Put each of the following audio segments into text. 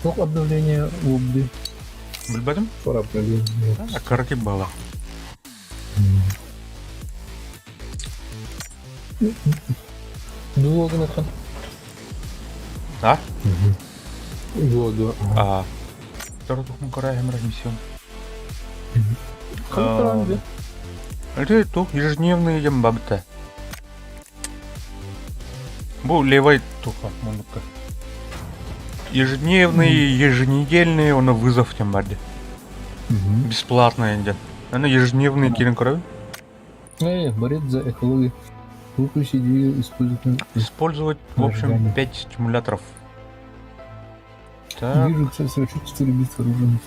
Туох обновление уобды? Билбэтим. Скоро обновление. Кыракый была. Дуо гынатхан. А? Дуо, дуо. А. Второй Карай миссион. Хантан Это тух ежедневные идем бабта. Бу левой туха, мунука. Ежедневные, еженедельные, он вызов тем барды. Бесплатно инде. Аны ежедневные кирин крови. Борец за экологию. Выключить двигатель, использовать... Использовать, в общем, 5 стимуляторов. Так. Вижу цель совершить 4 убийства оружием.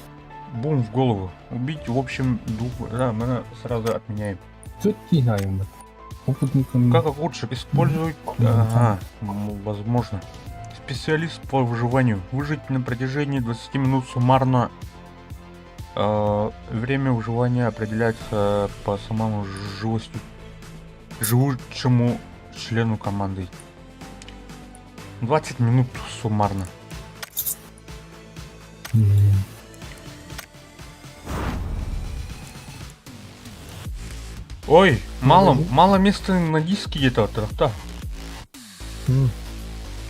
Бум в голову. Убить, в общем, двух... Да, мы сразу отменяем. Тут не знаем. Опытникам... Как лучше использовать... Ага, возможно. Специалист по выживанию. Выжить на протяжении 20 минут суммарно. Время выживания определяется по самому живостью, живучему члену команды. 20 минут суммарно. Ой, мало, мало места на диске где-то, да.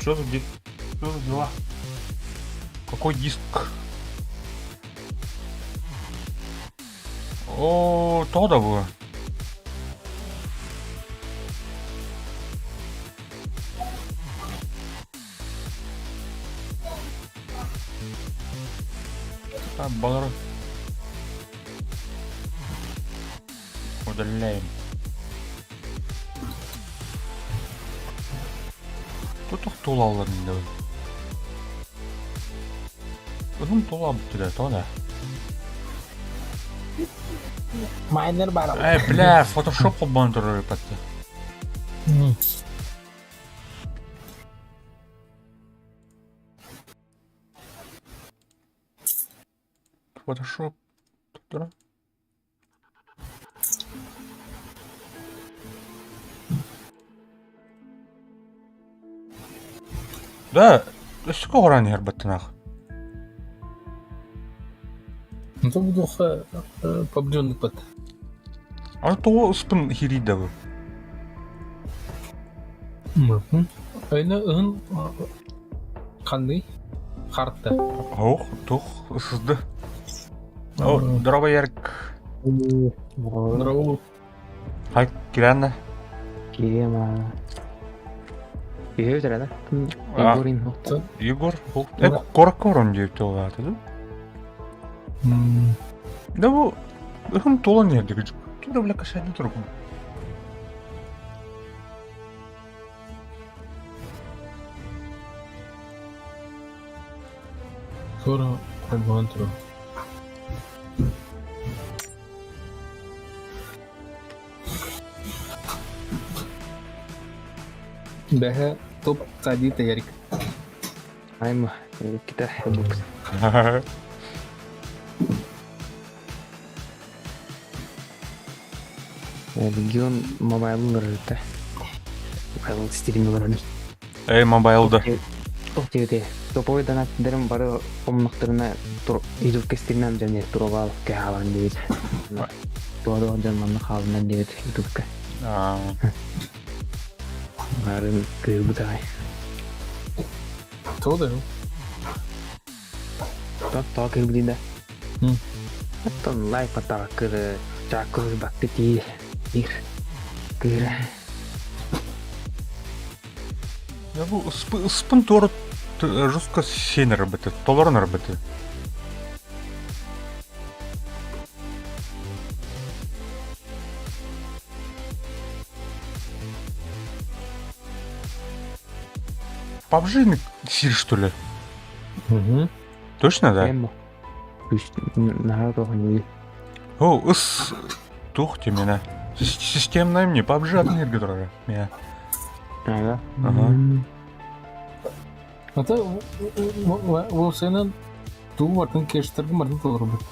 Что за, что за дела? Какой диск? О, то да было. А, баллар. Удаляем. Тут тулаларын да. Uzun тула бітті то да. Майнер бар. Эй, бля, фотошоп холбоон турар патты. Фотошоп. Тура. Да, өссө көҕүрэн иһэр баттынах. Ну то буду поблённый под. А то ыспын хирийдэ бу. Айна ыһын ханный харта. Ох, тух, ысызды. О, здорово, Ярик. Здорово. Хай, Киранна. Кирема. Егор да? Егорин. Егор. Э, коракорон диэбит олаата да? Да бу ыһым туолан иһэрдик. Тура бля кашайны тургум. Скоро холбоон туру. Бэһэ топ садита Ярик. Айма, кита букс. Легион мобайлын ырыта. Мобайл стилин ыларан. Эй, мобайлда. Туох диэбитэ, топовой донаттарым бары омнохторуна ютубка стримнам дьон турабал кэһаалан диэбит. Туа дьон манна хаалынан диэбит ютубка. Барын кыырбыт аҕай. Тоҕо да Тоҕо кыырбытый да? Оттон лайк баттаҕа чааккы бакты тиир. Тиир. Кыыра. Я бу ыспын туора жестко сен работает, толорон работает. PUBG сир, что ли? Угу. Точно, да? Эммо. Наһаа тоҕо О, ыс тух темена. Системная мне, PUBG атын турара. Меня. Ага. Ага. Ата уопсайынан тугу бартын кэштэргэ бартын толорбут.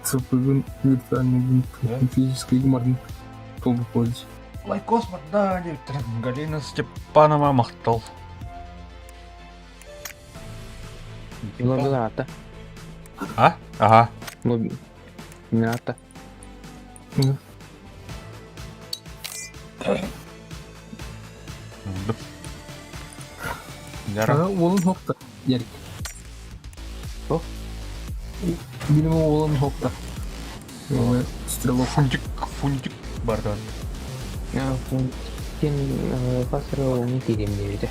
ЦП-гын виртуальный физический бартын толук пользуется. Лайкос да, Галина Степанова махтал. Лобилата. А? Ага. Лобилата. Ага, уолун хопта. Ярик. О? Билим уолун хопта. Стрелок. Фунтик, фунтик бардан. Ким хасыры не кидем диэбитэ.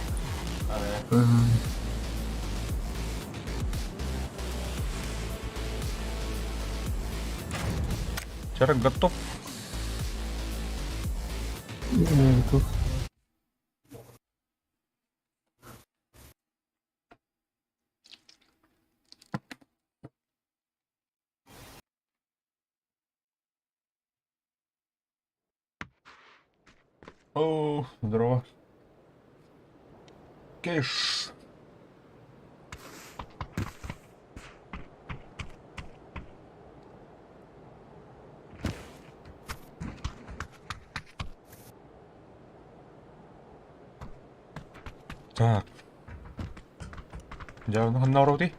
Чарок готов. Готов. О, здорово. Кэш. Так. Дьэ, ханна оробутуй?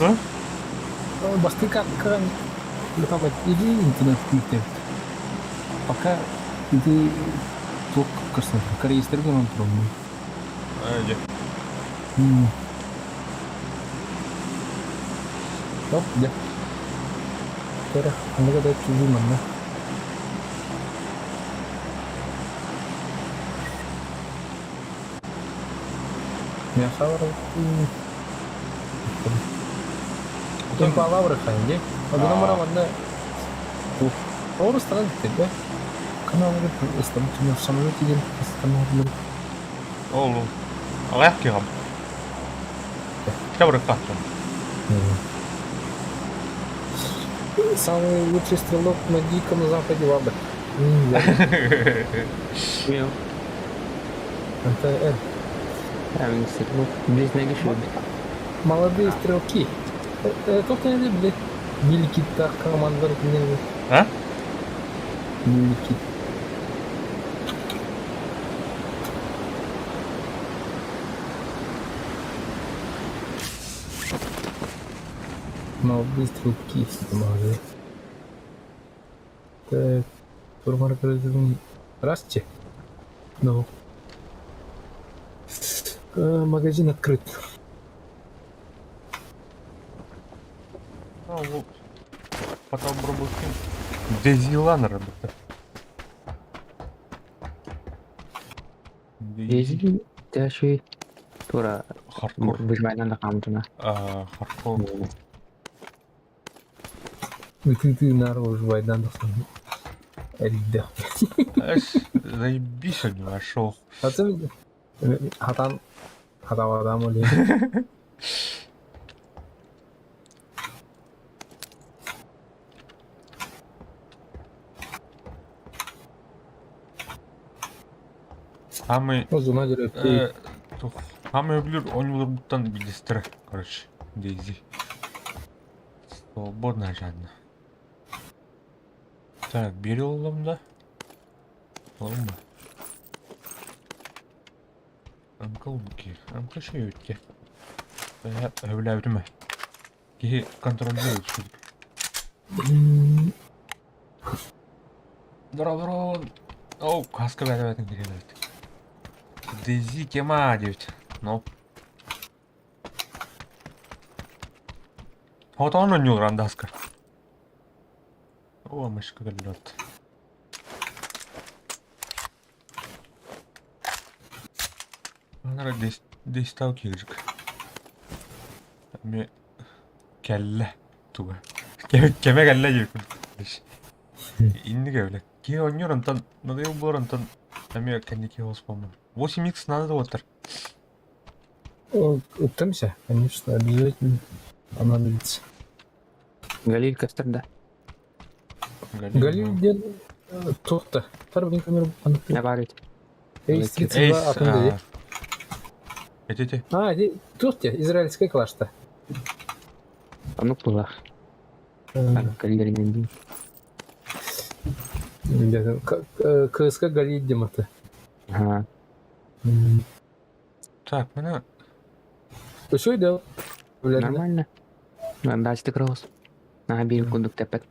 А? Бастакы или интернет Пока ити туох көрсөн корейстэргэ онон турабын. Дьэ. Оп, дьэ. Көрө, ханныга да чугуй манна. Мяхавр. Импалавры ханди. Одна мара манна. Орус стран тебе. Канал в самолете ден остановлен. Ол. Аҕыйах киһи. Чабыры кахтым. Самый лучший стрелок на Диком Западе Лада. Это Молодые стрелки. Тут не блядь. Миликита командор. А? Миликит. Молодые стрелки все молодые. Так, Здравствуйте. Ну. Магазин открыт. Ну, вот. Потом пробую. Дезилан работа. Дези, тяши, тура. Хардкор. Выживание да хаамтына. А, хардкор. Ытыы тыынаар выживайдан тахсан эрийдэх. Эс, заебись он вошел. Атын хатан хатавадам олин. Самый Узуна директи. Самый өбүлүр оонньууларбыттан билистэрэ, короче, Дейзи. Свободно жадно. Так, бери ыллым да. Ыллым ба? Амка ылбыки. Амка шөйүтке. Өбүлээбитим ээ. Киһи контроллуур үчүгэй. Дорооборон! Оу, хаска бэт-бэтин киирэн эбит. Дейзи тема диэбит. Ну. Хотоон оонньуулар андаска. О, мышка кэллэ. Анара дестау киирдик. Эми кэллэ туга. Кэмэ кэллэ диир курдук. Инник эбилэ. Киһи оонньуур онтон надоел буолар онтон эмиэ кэнники хоспоммун. 8x надо да буолтар. Уптамся, конечно, обязательно понадобится. Галиль көстөр да. Галиль диэн туох да Тар блин камера Не бар ведь. Эйс 32 атын дии. Эти А, туох те, израильская клашта. Оннук булах. Галиль КСК Галиль дематы. Ага. Так, мына Үчүгэй да. Нормально. Дальше крос. На биир курдук тэппэт.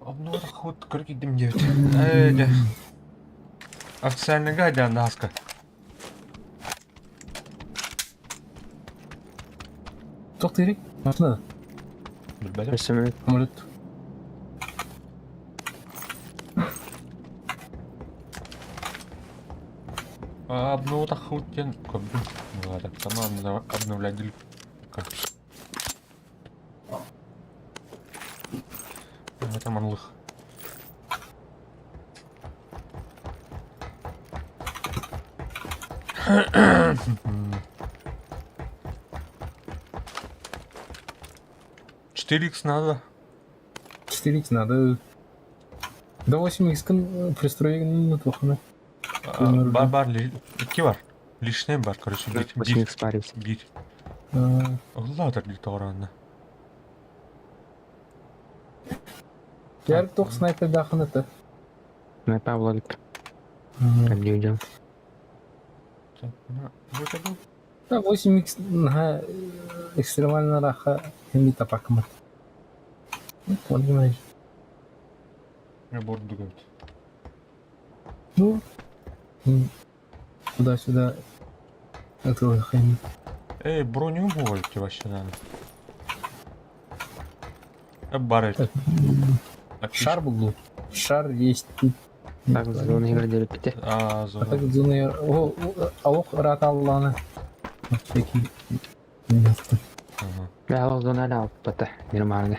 Обнархут кыргидим диэбит. Ээ, официальныйга диэн ааска. Туох диирий? Машина. Билбэтим. Өссө Самолет. Обновутахут диэн көрдүм. Ладно, там обновлять Это манлых. 4 х надо. 4 х надо. Да 8 х пристроен туханы. Бар бар икки бар. Лишний бар, короче, бир. 8 х бар эбит. Бир. Ыллаатар дии тоҕороонно. Ярик туох снайпердаахын это. На Павла илик. Кәмдиудем. Да 8 х наһаа экстремально раха хеми тапакмат. Понимаешь. Я борду говорит. Ну, туда-сюда. Это хеми. Эй, броню буолти вообще надо. Бар Шар был. Шар есть тут. Так, зона игры делит А, А зона. так зона... О, алох раталланы. Всякие места. Да, ол зона ла оппата. Нормально.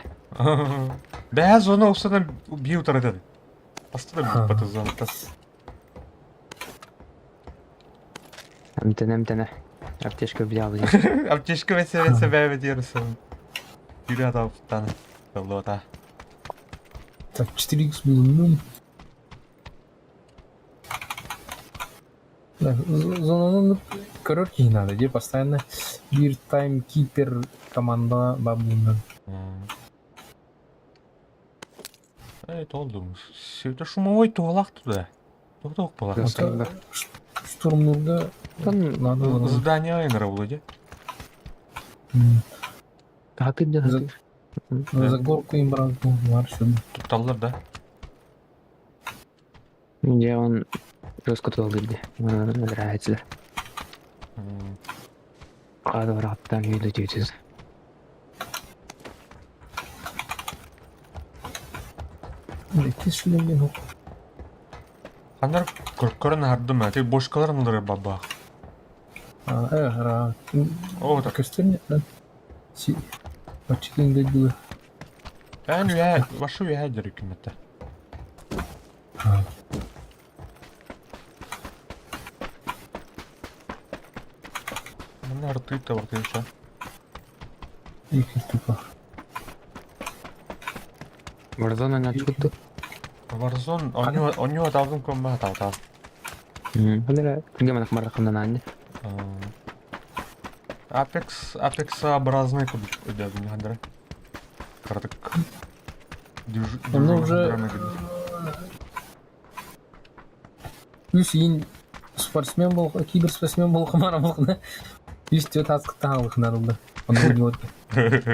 Бә, зона усана бью таратады. Постоянно бит зона. Эмтене эмтене. Аптечка взял здесь. Аптечка весе весе бә диярсың. Yürü adam Лота. Так, 4х было, ну. Так, зона, ну, короче, не надо, где постоянно бир таймкипер команда бабуна. Эй, толдум. Это шумовой туалах туда. Тух была. Штурмнурга надо. Здание Айнера вроде. А ты где? За горку им брал, Тут таллар, да? Где он жестко туда где? Нравится. Кадр виду тетис. Икки шлемин. Ханнар көрөн аһардым ээ, бошкаларын ылар бабаах. А, Оо, так. Көстөр Си Оччотун дойдуга. Эн үһэ, вашу үһэ дөрүкүм этэ. Манна артыыт да бартыынча. Икки тупа. Warzone начкутtu. Warzone онньуу онньуу атаабытым куомма атаатаа. Ханара күнгэ манак маррахамнан Apex Apex-образный курдук өйдөөбүн хандара. Кыратык. Ну уже үс иин спортсмен бол киберспортсмен буолхамаар буолхана үс түөрт ааскыттаах алыхнарылла. Ону вот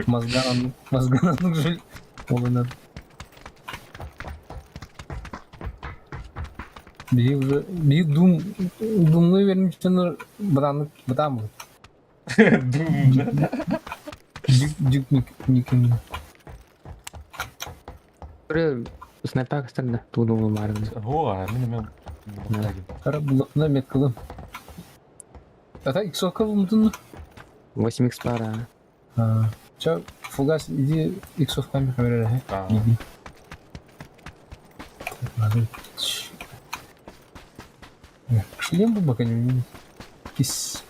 мозган мозган жил олунар. Биһи уже биһи дум думны бермичтенер бытааннык бытаан бу. Дум. Дюк дюк ник никин. Бары снайпак старда тудуу баарын. Оо, мин мен Хара буллахна меткалым. Ата иксока булмутун. 8x пара. Ча фугас иди иксовками камера. Иди. Надо. Шлем был пока не Кис.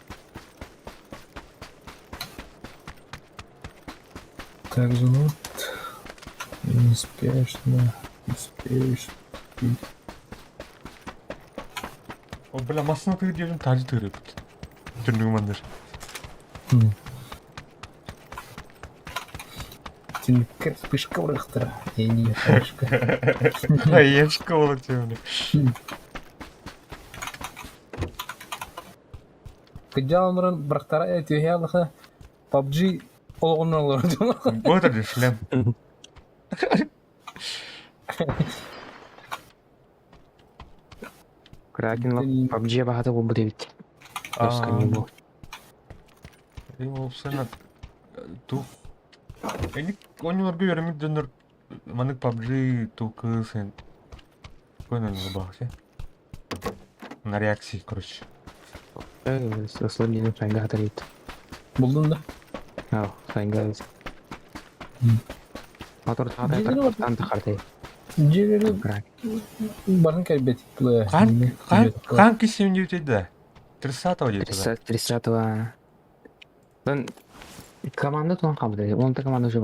Так, ну неспешно, неспешно. О, бля, массына тыыр диэбин таажы тыыр эбит. Түннүгүм анныр. Тинкер вспышка врахтара. Я не вспышка. Хаешка буолар диэбин. Кыдьаалмыран брахтара түһэ PUBG олоҕун олорор. Вот это шлем. Кракен PUBG баһата буолбут эбит. Аа. Ол сена тух. Эник оонньууларга үөрэммит дьоннор маннык PUBG ту кыыс көнөн баҕас На реакции, короче. Ослобление сайга хатарит. Булдун да? Аа, сайга. Мотор таата тахартай. Дьиэлэри барын кэлбэт Хаан хаан хаан киссим диэбитий да? 30-го диэбитэ да? 30-го. Команда туан хаалбыта. Онто команда уже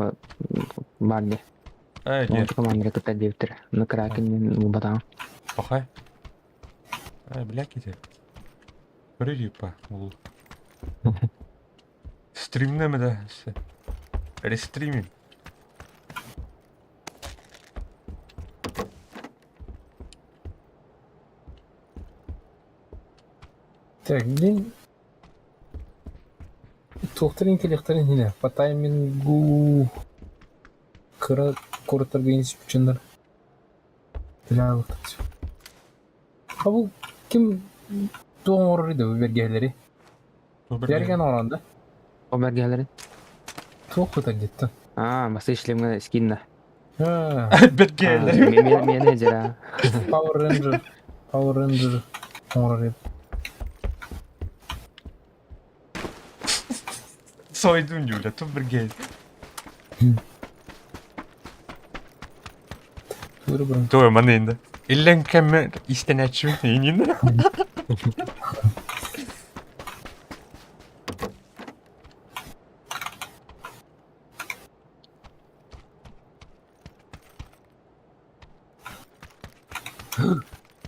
баар дии. Ээ, дии. Онто команда кытта диэбиттэр. Ну Кракен булбатаҕым. Пахай. Ай, бля, кити. Көрө па, ол. Стримнеме да. Рестримим. Так, блин. Туохтарын кэлиэхтэрин иһинэ по таймингу кыра куораттарга инспекционнар А бу ким туох оҥорор да бу бэргэһэлэри? Бэргэн оҥорон да? О бэргэһэлэри? Туох кутар диттэн? Аа, масы шлемҥэ скинна. Бэргэһэлэри. Менеджера. Power Ranger. Power Ranger оҥорор эбит. Сойдум Юля, тут бэргэһэ. Туой маны инде. Иллен кэммэ истэнээччибин инин.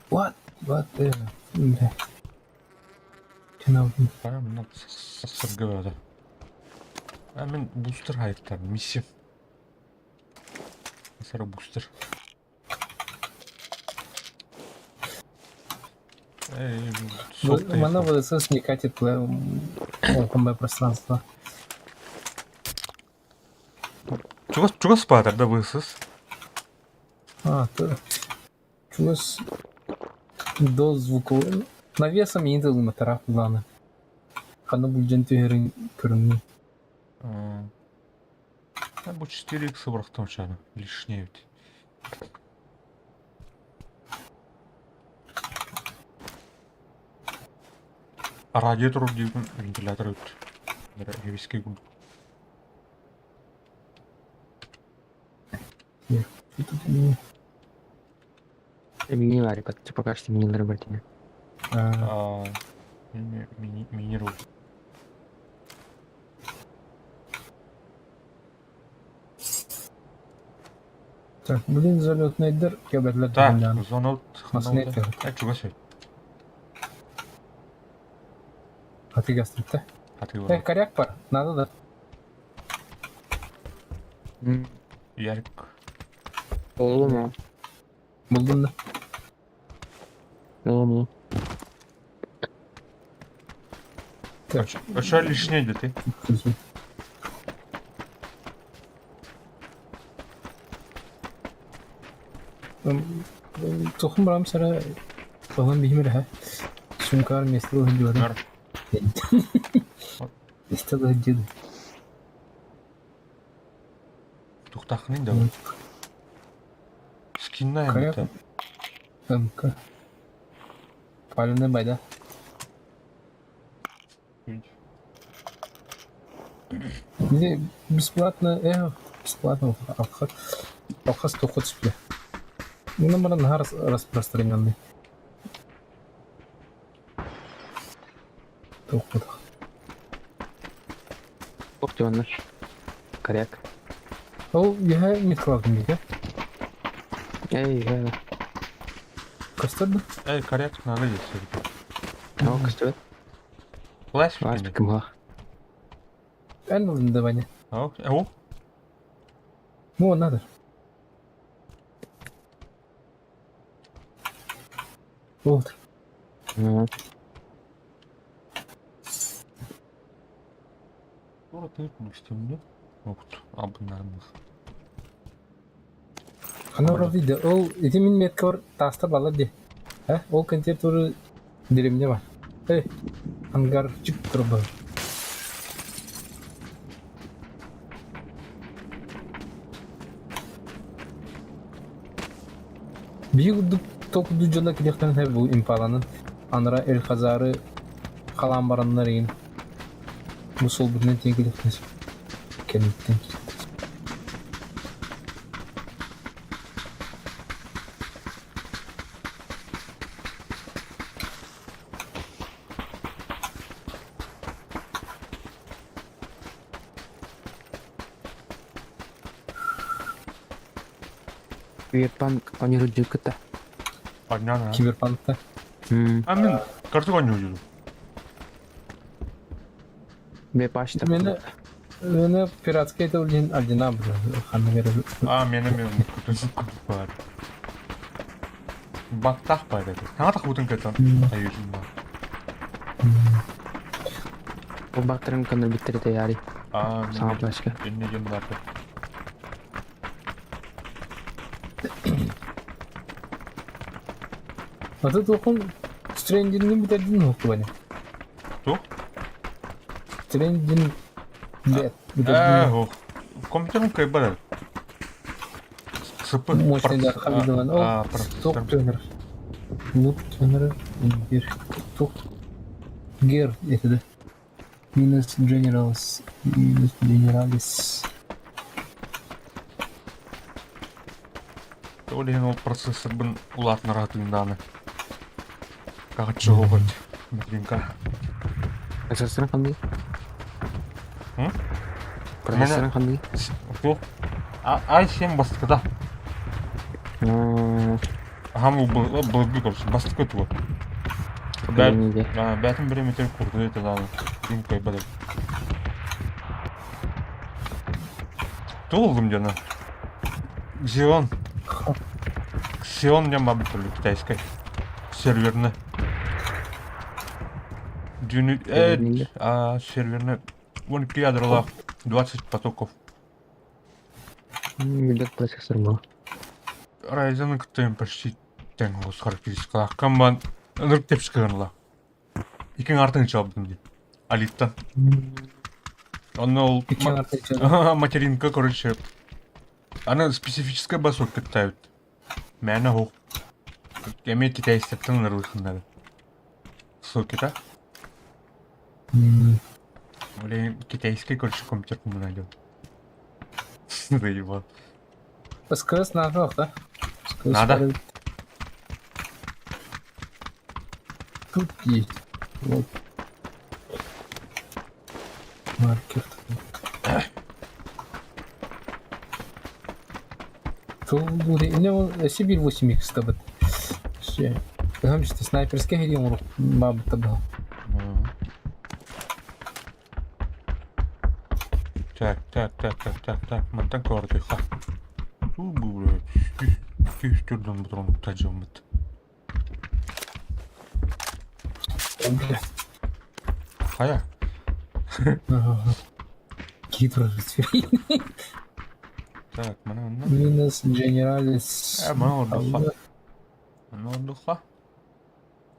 What? What the? Бля. Сыргыбада. А мен бустер хайыктар, миссия. Сара бустер. Мана ВСС не катит оконное пространство. Чугас чугас баатар да ВСС? А, то чугас до звуковой. Навесом не тылыматара планы. Ханна булдьан түһэрин көрүҥҥүн. А бу 4х бырахтым чаны. Лишнее ведь. Радио турар диэбитим вентилятор эбит. Эрэ эбискэй курдук. Мини ларик, пока что мини ларик Аа, мини мини рул. Так, блин, залетныйдар кэбэрлэр Так, дьонньоон. зона Массыына этэ. чугас эбит. Атыгастырта. Атыылар. Э, коряк бар, надо да. Ярик. Олу Булдун да. Олу. Так, Очо лишний да ты? Тухум барам сара Оһон биһимир ха. Сумкаар миэстэ сылдьыбатым. Нар. Миэстэ сылдьыды. Тухтахнын да. Скинная Хайа? это. МК. Паленый байда. Не, бесплатно, бесплатно, алхас, алхас тухут спле. Ну, наверное, нахар распространенный. Тухут. Ох ты онно. Коряк. Ол я не вкладываю, Эй, эй. Костер да? Эй, коряк надо здесь все-таки. О, костер. Флеш Вас кымах. Эн ылын да Ваня. О, о, Ну, надо. Вот. Тура ты күлүстүмдү. Окут, абынармыз. Ана видео. Ол ити мин метка бар таста бала ди. Э, ол контер туры деревня бар. Эй, ангарчик турба. Биир толкуду дьоно кэлиэхтэрин сөп бу импаланан анара Эль Хазары халаан бараннар игин бу суолбутунан тиийэн кэлиэхтэрин сөп кэнниттэн Киберпанк оонньуур дьүккүтэ. Понятно. Киберпанкта А мин карту оонньуу Бепашта. Мені мені пиратский это блин алдина бля ханна бере. А, мені мен күтүн бар. Бактах бар эти. Хаңа тахутын кэтэн. Айылын ба. Бу бактырын көнөр биттер яри. А, Саҥа плашка. Инне жөн бар. Аты тоқын Стрендинни бүтэрдин уһуктубани. Туох? Стрендин бет Э, бүтэрдин. ох. Компьютерым кайбар. СП. Мощный да хабидылан. Ол туох төнөр. Лут төнөр. Бир туох гер это да. Минус Generals. Минус Generalis. Ол иһин ол процессорбын улаатыннараатыҥнааны. Каҕаччы оҕот. Материнка. Процессорын ханныгый? М? Процессорын ханныгый? Туох? i7 бастыкыда. Аһам былыргы короче бастыкы туга. Бээтин бириэмэтигэр курдук этэ даҕаны. Дим кыайбат эбит. Тугу ыллым дьоно? Xeon. Xeon диэн баар буоллар китайскай. Серверный. Дюни... Э, а, серверный. 12 ядролаах 20 потоков. Билбэт процессор буолар. Ryzen кытта почти тэҥ оҕус характеристикалаах. Камбан ынырык тэпсикыгын Икиң артын чалбытым дии. Алиттан. Онно ол Икки артын материнка, короче, аны специфическая басок кыттаабыт. Мээнэ оһох. Эмиэ китайстартан ынырылыхыннары. Сокета. Блин, китайский, короче, компьютер найдет. Заебал. СКС надо, да? СКС Надо. пары. Тут есть. Вот. Маркер. Тут Сибирь 8X табыт. Все. Там что снайперский грим бабы табыл. Так, так, так, так, так, так, мантан көрдөххө. Туу бу күүс түрдөн бутрон тажыммыт. Бля. Хайа. Ага. Гидро Так, мана онно. Минус Генералис. Э, мана ордуха. Мана ордуха.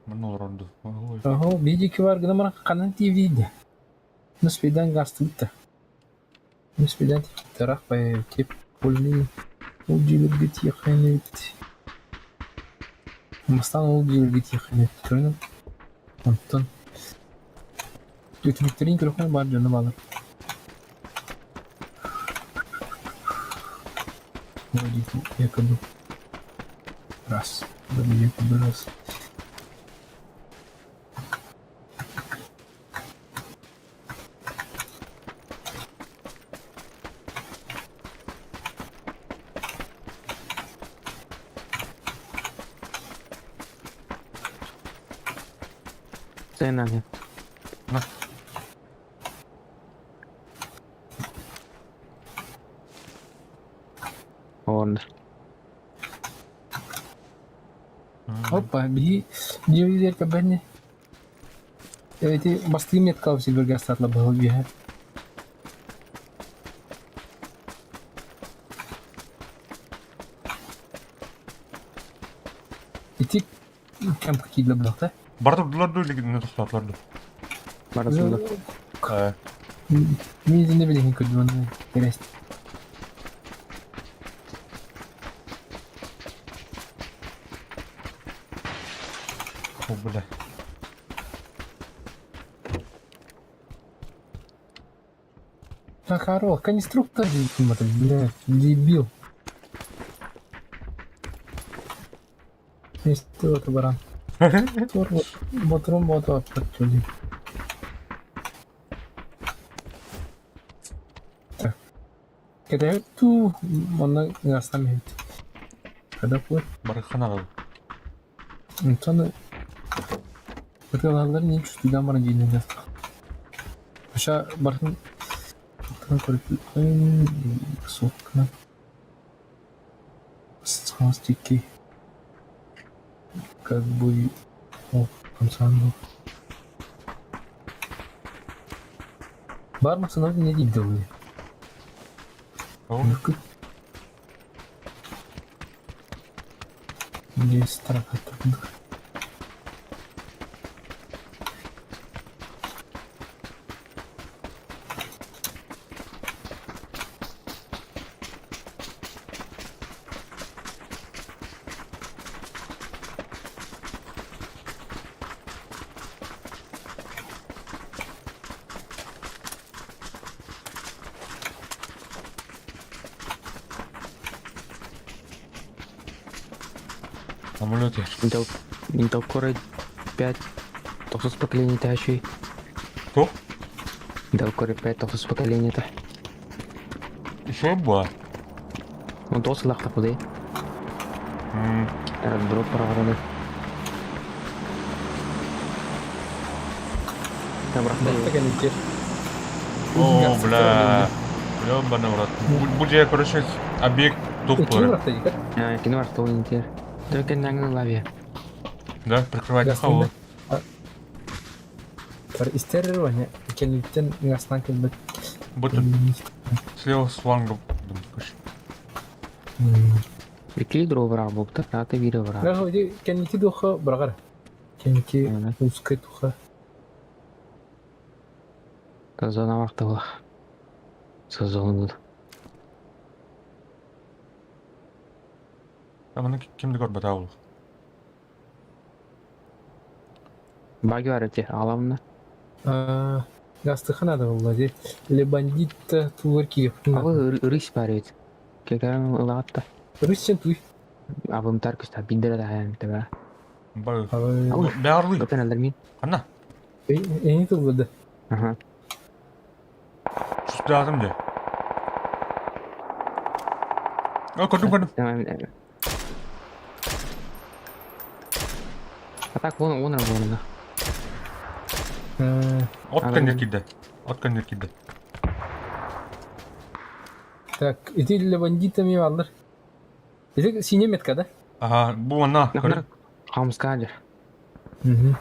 Мана орду. Ой. Ага, видики var гына мана канан TV'de. Нуспидан гастыбыта. Нуспидан тарах бай кеп полни. Ол жилерге тиехайнебит. Мастан ол жилерге тиехайнебит. Көрүнүп. Онтон. Өтүрүктерин көрөхөн бар жона балар. Вроде якобы раз. Вроде якобы раз. Цена нет. На. Он. Опа, биһи дьиэбитигэр кэбэни. Эти бастыгы меткалып силберге астатла баһыл биһэ. Ити кем кидле булакта. Барды дулар ду лигин тохтотлар ду. Барасында. Э, Мин не билген көрдүм аны. Интересно. о, бля. Так, хоро, конструктор бля, дебил. Есть баран. Тур ботрум боту аппатчули. Так. Когда ту он на Когда пой? Барыхана. Онтон Бытылалар не чувствуют баран дейін Аша бартын көріп сотканы Стики. Как бы о, консанду. Бар масына не дейді ол. О, Мүмкін. Здесь таракаттырдық. самолет я. Intel, Intel Core 5 тохсус поколение тащи. Кто? Intel Core 5 тохсус поколение та. Еще была. Он тос лахта куды. Дроп параграды. Там рахта. О, бля. Ёбаный в рот. Бу же, короче, объект туп. Кино рахта интер. Только на лаве. Да, прикрывать хаву. Истерирование. Кенликтен астан келбет. Будто слева с фланга. Короче. Икли дроп рабок, рата вира вра. Кенлики духа брагар. Кенлики узкая туха. Зона вахта Сезон буд. Там кимди көрбөт ауыл. Баги бар эти аламны. Гастыха надо было дии. Или бандит туур киирбитин Абы ырыс бар эбит. Кекаран ылаатта. Ырыс сен туй. Абымтар күстә биндер да тэбэ. Бай. Абы Бәғарлый. Көтен алдар мин. Ханна. Эни тыллады. Аха. Чустаатым дьэ. О, көрдүм көрдүм. А так вон он вон. От кэннир киирдэ. От кэннир киирдэ. Так, ити для бандитами аллар. Ити синяя метка, да? Ага, бу манна. Көрү. Хамскадер. Угу.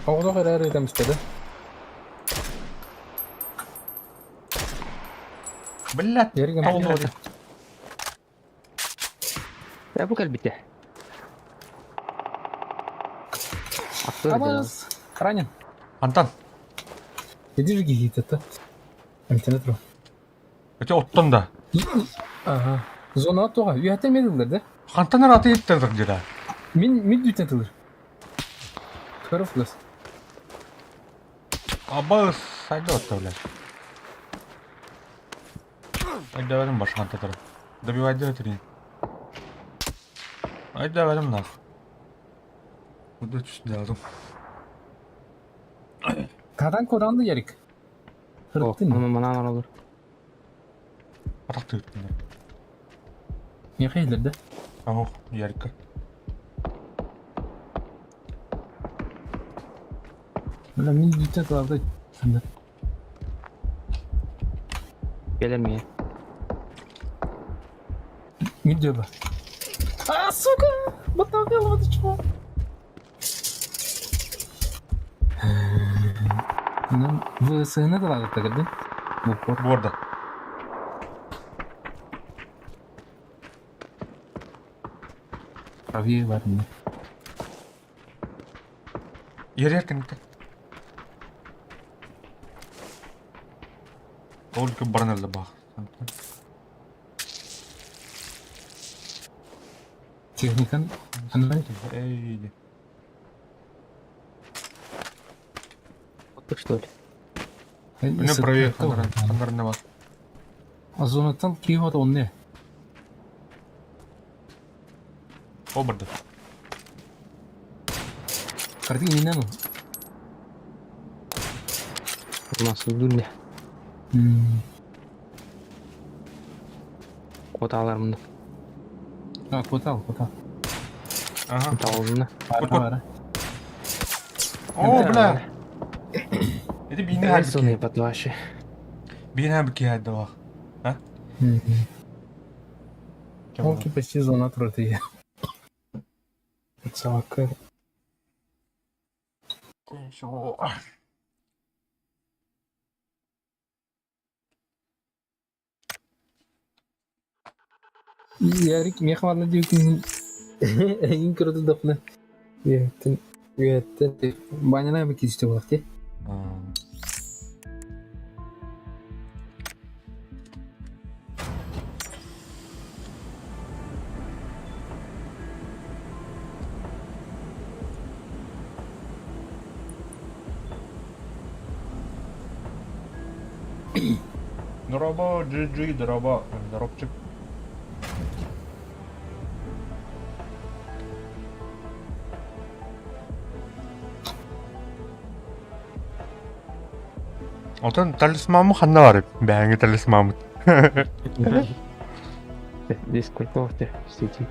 Оҕолох эрээри ытамыста да? Блядь. Эргин Тоҕо Я бу кэлбитэ. Абас! Ранен. Антон. Иди же гиит это. Эмтене тур. Эти оттон да. Ага. Зона тоға. Үйәтен меділдер да? Хантан аты иттер деді. Мин мин дүтен тылыр. Көріп флес. Аба сайда отта, блядь. Айда баш хантатар. Добивай өтірейін. Айда верим нах. Куда түсті алдым. Кадан коданды ярик. Хырттын. Манан olur. Атақ түйттім. Не хейлер да? Ох, ярика. Бля, мин дүтен тыларды. Gelir mi? Мин дөбі. А, сука! Баталга алады чего? Ну, ВСН да тогда? Бу орда. Правее бар не. Ер еркін Только барнелді бақ. Техникан. Андай. Эй, Что ли? Міне правее қандарында бар. А зонаттан киіп он не? О, барды. Картин не ну. Nasıl дүнде? Кот алар мында. А, кот ал, кот ал. Ага. Табылды. Кот, кот. О, бля. Это бейне Зоны под ваши. Бейне хабики хадда бақ. А? Волки почти зона тротые. Собака. Ярик мехварна диюкин. Эң көрөтү дапны. Үөттен үөттен баняна бы кисте болак те. Дроба, GG, дроба, дропчик. Отон талисмамы ханна бар бәңі талисмамы. Здесь сколько в сети?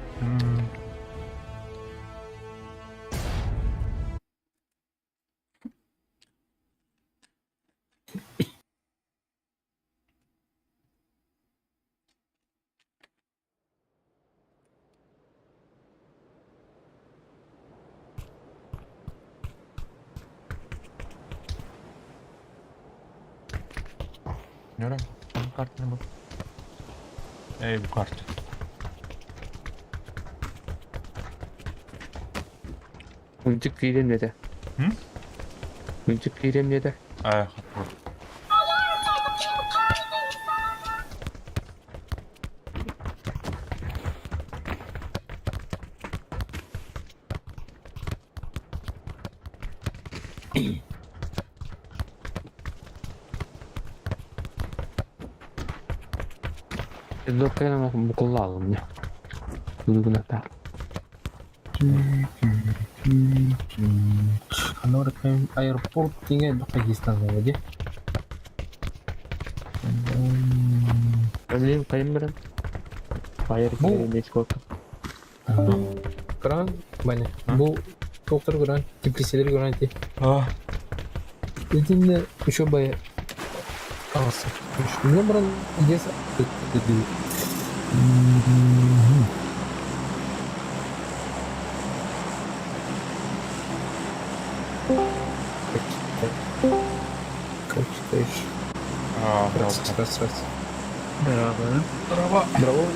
Нөре, bu kart ne bu? Ey bu kart. Мультик киирем деді. М? Мультик киирем деді. Ай, хат Доккайынан букуллаалым дьэ. Бүгүнэттэ. Аэропорт диҥэ Пакистан дии. Блин, хайым баран. Фаер Бу сколько. Кран, Ваня, бу туохтары көрөн, теплицэлэри көрөн ити. А, Итиннэ еще бая аҕыс. Мне баран здесь Короче, а, раз, раз, раз. Браво. Браво. Браво.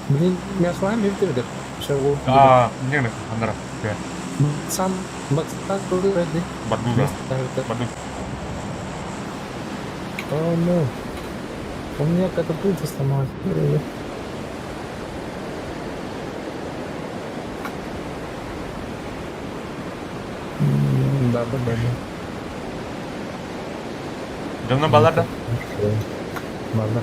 Блин, мясо бир А, не, не, анара. Сам Максан тоже ready. Бардуга. Барду. О, ну. У меня катапульта сломалась. Да, да, да, да. Дьонно балар да? Балар.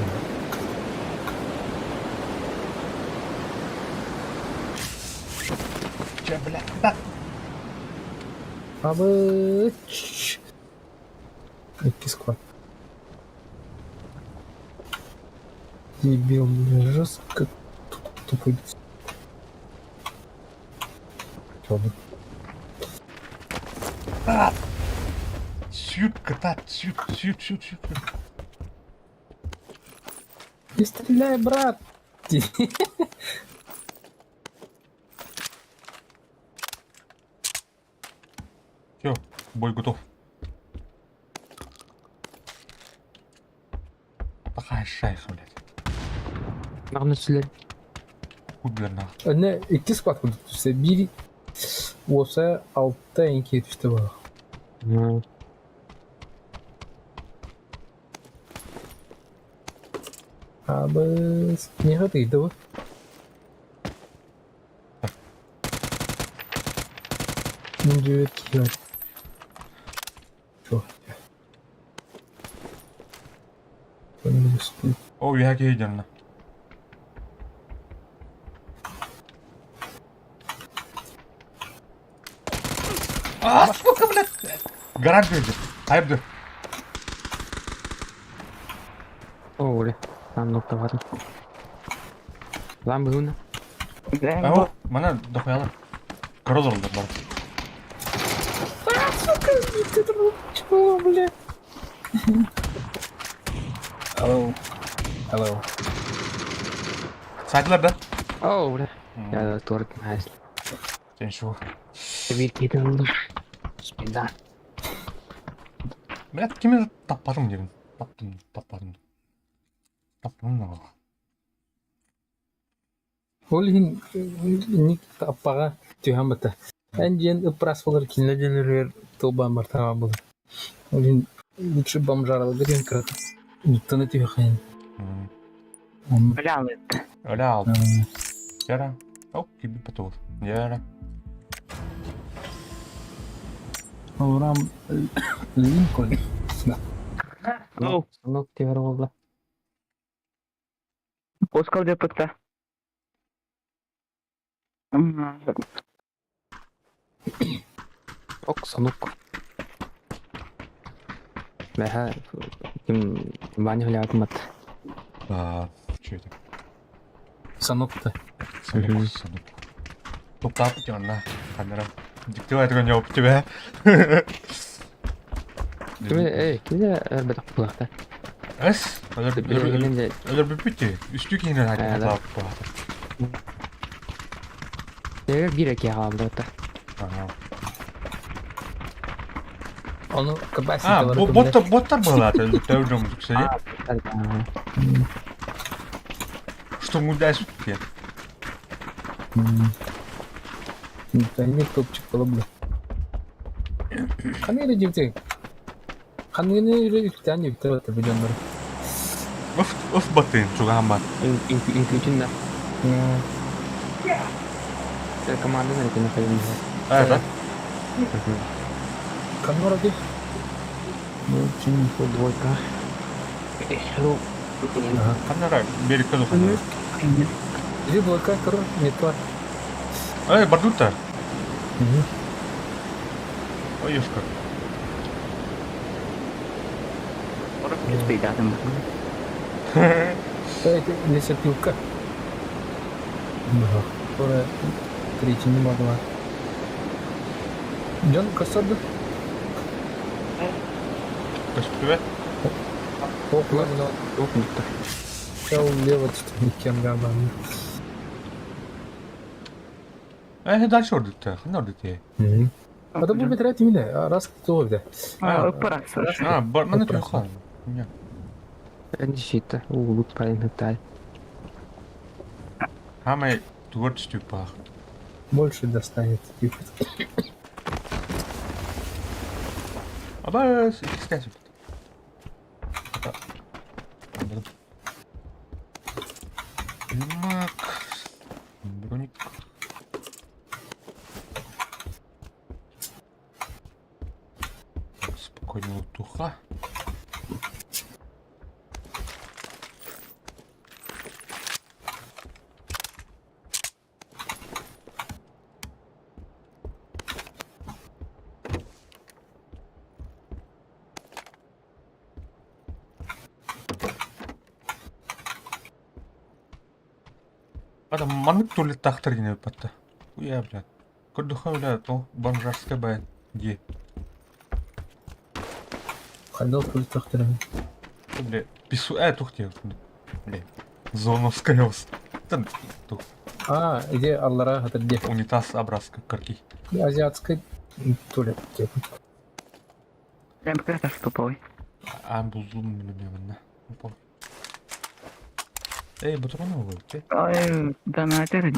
Чэ, бля, да. Абы. Икки склад. Дебил, бля, жестко тупой. Чё, Сүүп кытаат, сүүп, сүүп, сүүп, сүүп. Не стреляй, брат! Все, бой готов. Такая шайха, блядь. Мағына сүлер. Хуй, блядь, нахуй. Önüne икки склад курдук түстэ. Биир уопсайа алта эҥки түстэ буолар. Абыс. Миэхэ тыйда бу. Мин дьүөт киһи Чё? О, үөһэ киһи дьонно. А, сколько, блядь? Гараж берди. Хайбды. О, бля. Там нокта бар. Лан бүгүн. О, мана дохуялар. Королор бар. А, сука, ты чего, бля? Hello. Hello. Сайтылар да? О, бля. Я торт найс. Сен шу. Бир кетин алдым. Бисмилла. Блядь, кими таппатым дедим. Таптым, таппатым. Таптым да. Ол иһин инник аппаҕа түһэн бата. Эн диэн ыппырас буолар кинилэр диэн тылбаан бартаҕа буолар. Ол иһин лучше бомжараларга диэн кырата. Уттаны түһэхин. Бля, Öyle aldım. Yara. Оп, киби потол. Яра. Авраам Линкольн. Ну. Нок тигэр буолла. Оскал деппетта. Ок, санук. Бэһэ ким Ваня билээбит мат. А, что это? Санокта. Санук, санук. Топтап жанна. Камера. Диктовать не об тебя. Кими эй, кими өлбөтөх булахта. Эс? Билигин Өлөр бүппүтү. Үстү киһинен Э, да. айтып де бир эки хаалбыта. Ага. Ону capacity А, боттар боттар была, это уже кстати. Что мы дальше? Нет топчик була бля. Ханны эрэ дьибти. Ханны эрэ үктээн дьибтэр бата бу дьоннор. Өф, өф батын, чугаан бат. Инкүтүн да. Команда нарекена хайын. А, да? Коннор один. Ну, чинько двойка. Ну, Ага. Ханна Америка духана. Иди блока, король, не то. Эй, бардута. Угу. Ой, ёшка. Это лесопилка. Ага. Которая третий не могла. Дьон косорду. Көстүбэт. Ох, ладно. Сел лево кем габан. Э, дальше ордукта. Ханна ордукта. А то будет ряд именно, раз кто да. А, ыппырас. А, бар, маны туйхан. Не. Защита. Улут парень тай. Хамай творчество пах. Больше достанет. Типа. Аба, икскәсіп. Мак. Броник. Так, спокойно туха. Адам маннык туалеттаахтар гинэ батта. Уя, блядь. Көрдөхө, блядь, о, бомжарская бай. Где? Ходил туалеттаахтар. Бля, пису... Э, тухте. Бля, зоновская ос. Там, тух. А, где Аллара, это где? Унитаз образка, карки. Азиатская туалет. Типа. Прям как туповой. А, булдум мен Опа. Эй, батроны ол, те? Ой, донатер.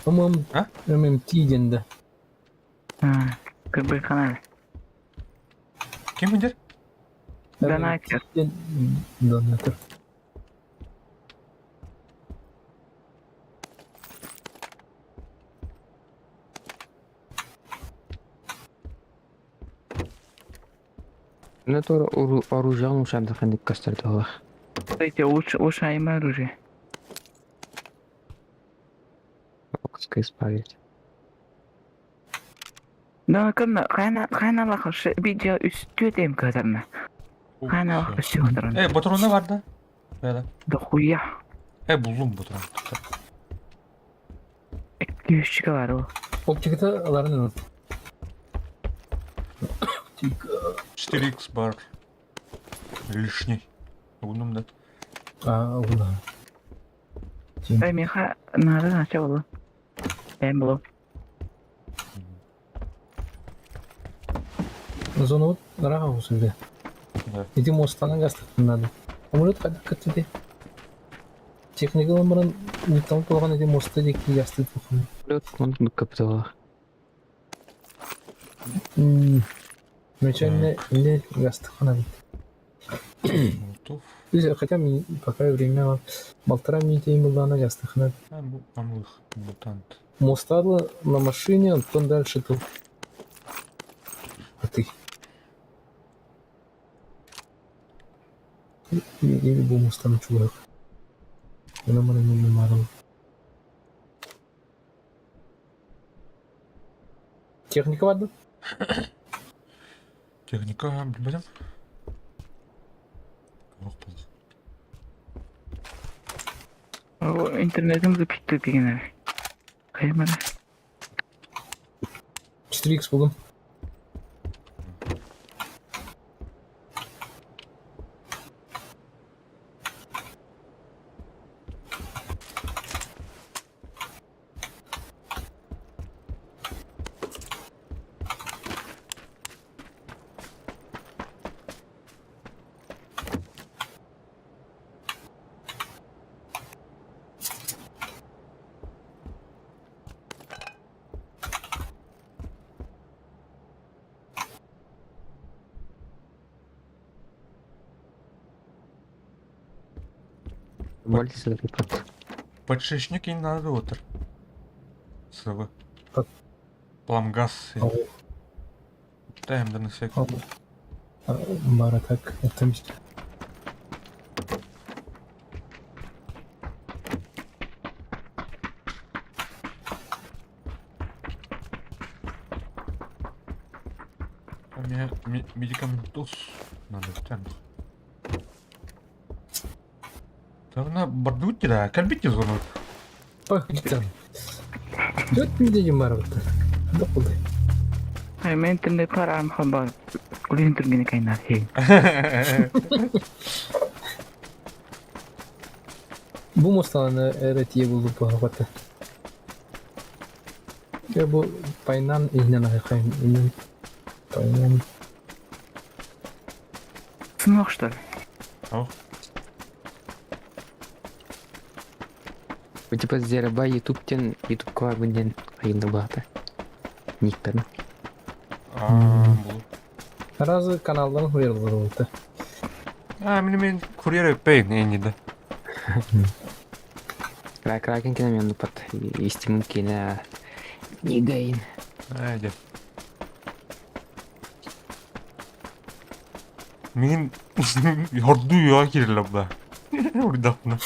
ММ, А? ММТ ден А, как бы канал. Ким индер? Донатер. Донатер. Ну, это оружие, он ушам даханdik кастер долах. Кстати, лучше, улучшаемое оружие. Окска исправить. Да, кымна, хайна, хайна лахаш, видео үстү тем кадарна. Хайна лахаш үстү Эй, батроны бар да? Да. Да хуя. Эй, булдум батрон. Күйшігі бар ол. Оптиката аларын 4х бар. Лишний. Угнум да. А, уна. Эй, меха, надо начал было. Эм было. Зону вот нрага усилде. Да. Иди мостана гастық надо. А может қайда кітті Техника мұрын не там болған иди моста деки гасты тухын. Лед, он каптала. Вначале не гастыхана Молотов. Хотя мне пока время полтора минуты им было на гастыхана. А, бу амлых мутант. Мостадло на машине, а потом дальше тут. А ты? Или бу мостан чувак. Она мне не марал. Техника ладно? Техника, блин. Ох, был. Интернетім запитті деген. Қаймана. 4х булдum. Вальсы репат. Подшипник не надо отыр. СВ. Пламгаз. Даем да на всякий. Бара так, это Мне медикаментоз надо тянуть. Давно бардут да, кальбите звонок. Пахтан. Төрт миде барбыта. Докулды. Мен тымны парам хамба. Улин тургене кайнар хей. Бу мостаны эрэтие булдук баҕата. Э бу пайнан иһинэн ахайын инен пайнан Сынок что ли? Бу типа Зераба Ютубтен Ютубка барбын диэн хайында баата. Никтарын. Аа, бу. Разы каналдан хуйрылар болду. Аа, мин мен курьер өппейн энниде. Кракен кине мен нупат истимин кине нигайын. Аа, дэ. Мин хордуу я кирилла бла. Урдапна.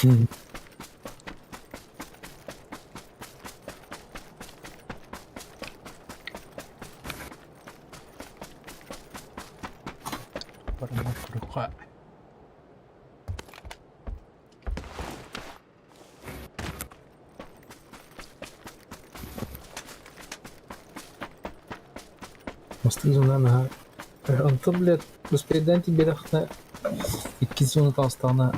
Мастызунан Онто, блядь, успейдан тебе рахна икки зона талстана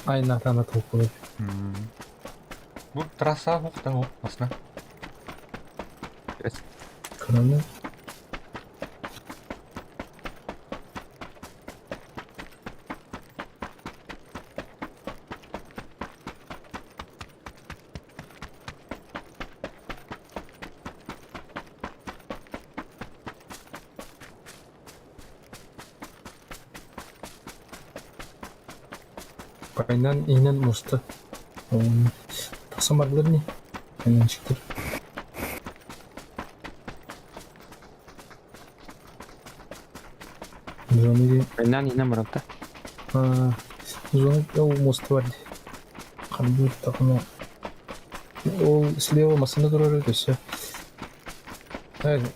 айнатана толкуй. Бу трасса хухта ху масна. Кроме Пайнан инен муста. Тахсан бардылар не? Пайнан чиктер. Зоны Айнан инен барапта. Зоны ол мост бар. Қанды тақына. Ол слева машина турар өтөсө.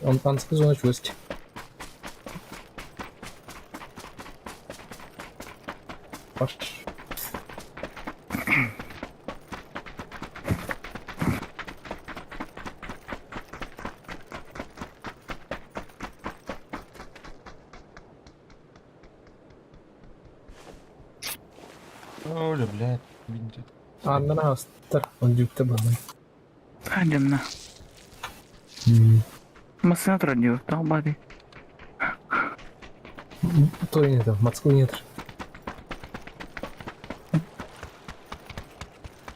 Он анскы зона чуесть. Баш. Оля, блядь, видите. Аннан астар. Он жүктө баны. Хадемна. Машина турар Таубады. То нет, Москвы нет.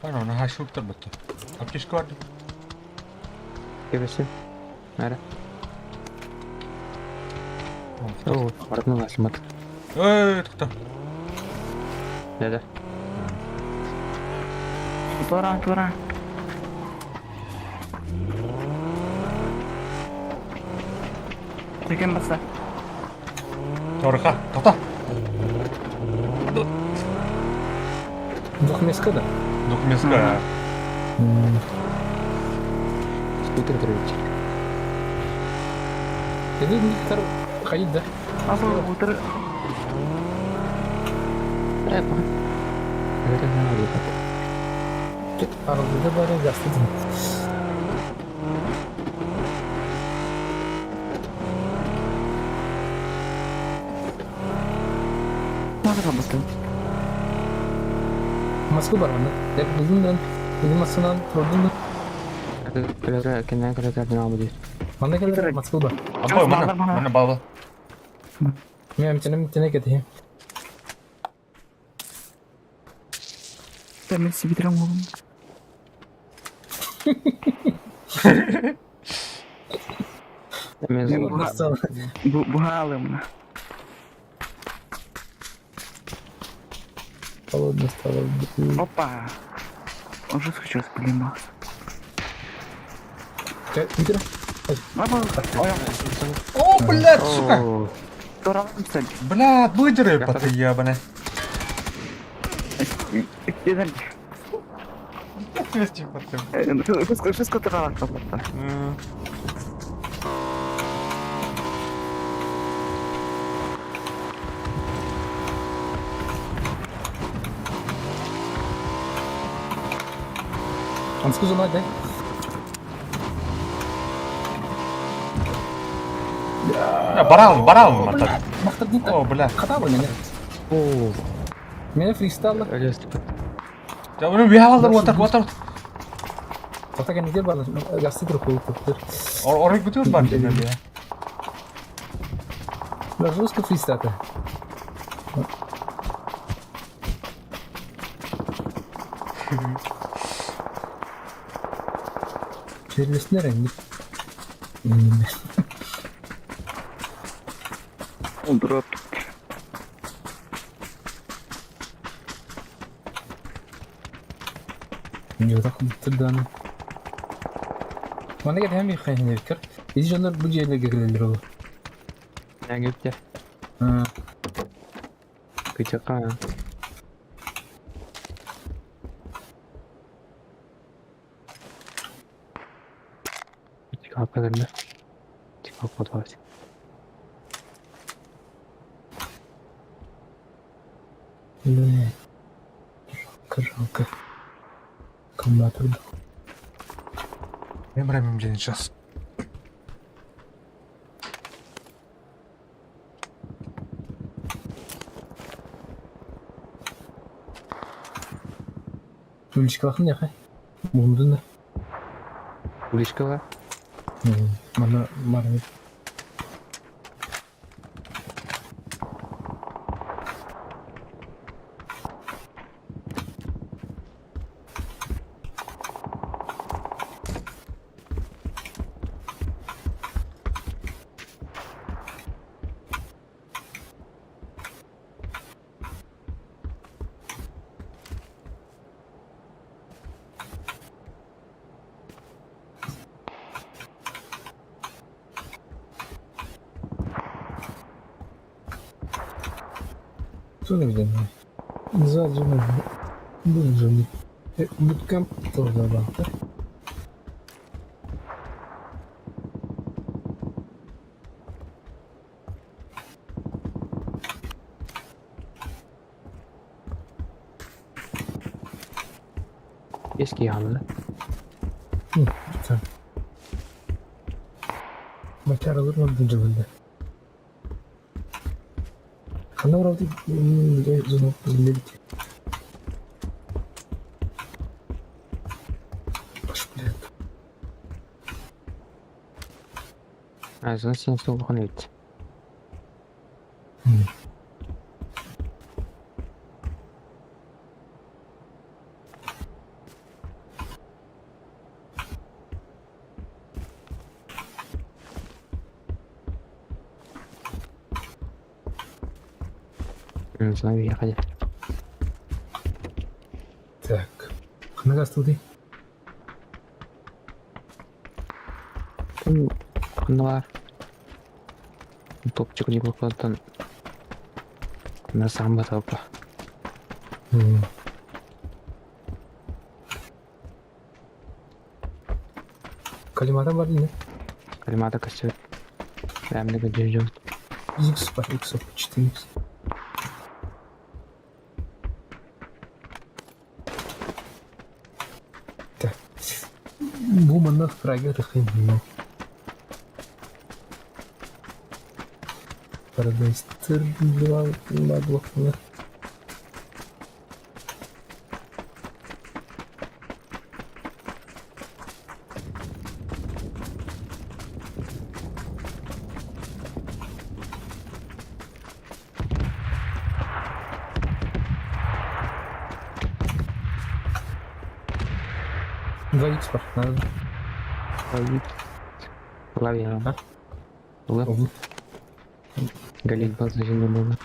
Ана, на хашуктар бутта. Аптечка бар. Кебесе. Нара. О, барытын ласымат. Эй, тохта. Да-да. Тура, тура. Текен баса. Торха, тохта. Двухместка, да? Двухместка. Скутер тұрып. Это некоторые ходить, да? А бұл утыр Э, па. Это надо. Аралда бары жастыдым. Мазаға бастым. Москва бар анда. Дәп булдым Били масынан турдум. Көлөрө кенен көлөрө албы дейт. Манда келер Москва бар. Апа, мана, мана бала. Мен амтенем тене кетейм. Мен сибитрем oğlum. Мен Бу бухалым. Холодно стало. Опа. Уже случилось, блин, Макс. Питер? О, блядь, сука! Тураламсың. Бля, выдеры ты ебаный. Jeden. Ты. Wszystko, wszystko туралах калбатта. Анскы жона да? Барал, барал, мата. Мактадын О, бля. Хата бу мене. Оо, Мене фристайл. өлөс. Я bunu bir havalar water water. Хата кенде бар. Гасты тур кол тур. Oraya gidiyor bak şimdi ya. Да жестко фристайл. Черлесинер энди. Дроп. Тырдан. Мана кет хәм хәйне бикер. Изи жоннор бу жерлерге кирелер ол. Әңгепте. Күтөкка. Чикап кадырны. Чикап кодвас. Бля. Жалко, жалко. Аккумулятор. Benim блин, сейчас. Үлчкалахын яхай. Мундун да. Улишкага. Мана мармит. Что там где? За зону. Бұл зоны. Буткамп тоже бар. Эски янды. Tamam. Maçar alır mı bu cılında? Ханна уралды зону билбейт. Баш блядь. А, зон сен сол бит. Зона въехали. Так. Ханна гастылды. Ханналар. Топчик не буквально. На самбо топа. Калимата бар не? Калимата костер. Прям на ждем. X бар, X 4X. Так. Бу манна фрагер рахим. Paradise 2 два блока. Два икс бар, надо. Лави. А? Ла. Галит был зачем было.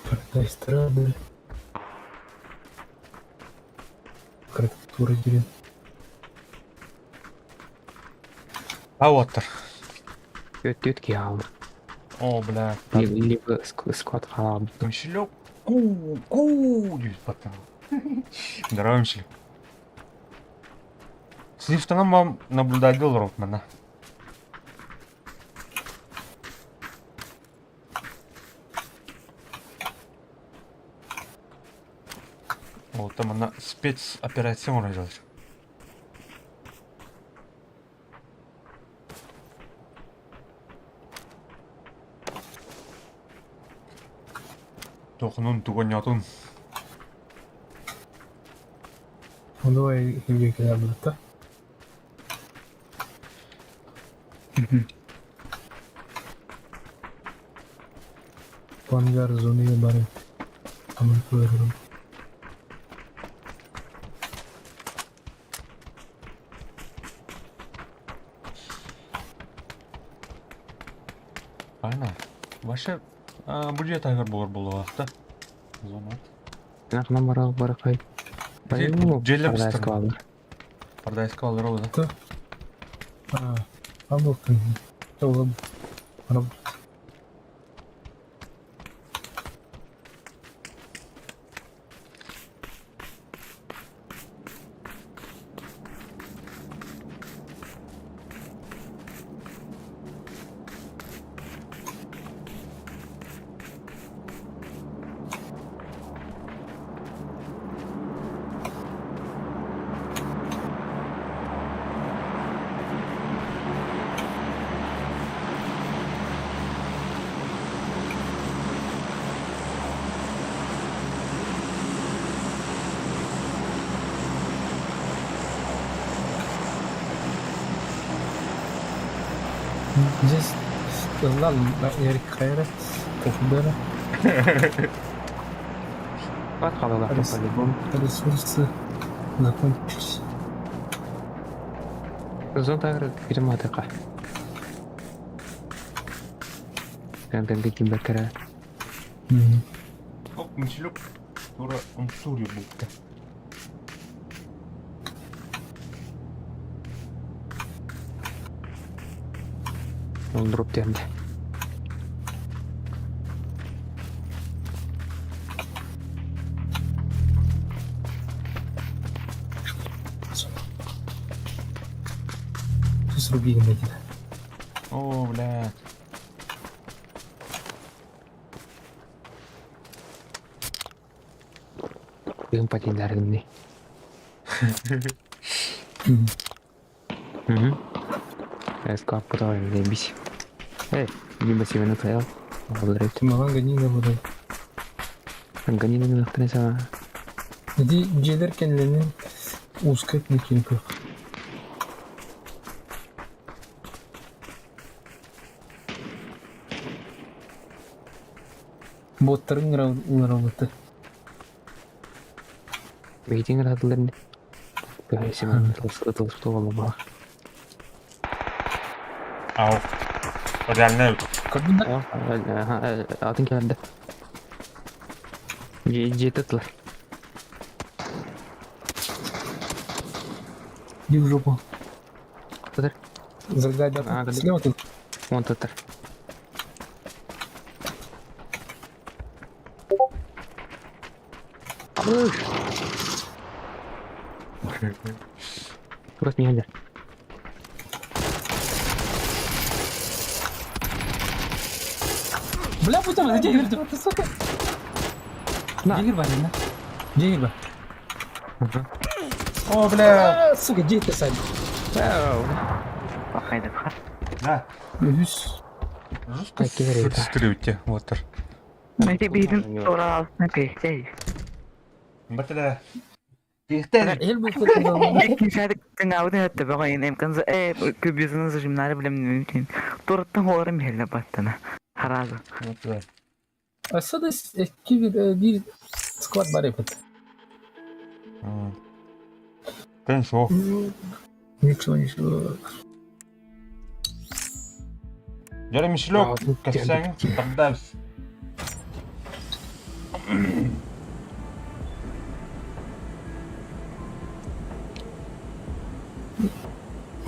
Paradise Travel. кыратык туора киирэн. А уоттар. Түөрт киһи хаалла. О, бля. Либо склад хаалбыт. Мишлек. Ку, ку, диэбит баттан. Здорово, Мишлек. Слифтанан вам наблюдать олорот манна. Ол манна спецоперация оҥороллор. Тохнун тугонньотун. Ону кэлэр Пангар зоныга барып аман көрөрүм. Правильно. Вообще, бу дьиэ таһыгар буолар буолуохта. Зона. Нахна барал баракай. Дьиэлэр Парадайска быстар. бааллар. Парадайска бааллар ол да. А, был Ол Здесь ладно, Эрик Хайра, Кофбера. Бат хаалалаах полигон. Ресурсы закончились. Зон тагыр кирематыка. Кән ким бәкәрә. Оп, Мишлек. Тура умсури букта. Ол дроп диэнде. Сруби генеди. О, блядь. Бүгүн патиннаргынны. Угу. Эска потом бис. Эй, либо себе на твоё. Благодарю. Маған ганина будай. Ганина не сама. Иди дьиэлэр кэннилэринэн узкай киин көх. Боттарын ыңыралыты. Бейтин радыларын. Бәйсем тылсыты болу. Ау. Реально. Как будто Атын келді. Жеті тылар. Иди в жопу. Тытыр. Залезай, да. А, да. Слева тут. Он тытыр. Просто не Бля, путем, где Игорь, ты, сука? На. Где Игорь, на? Где Игорь? О, бля. А, сука, где ты, Сань? Бақайдап Да. Үс. Жестко Так, Игорь, это. фрустрите, вот. Мэти биһин тура алтына кэйтэй. Батля. Тихтер. Эл бу Иккинчи тыңаудын өттө бага эм канза э көбүзүнүн зажимнары билем мүмкүн. Тураттан холорум хелле баттана. Харазы. Асада iki bir squad бар епет. Тен шо. Ничего, ничего. Дәрі Мишлек, кәсәң, таңдабыз.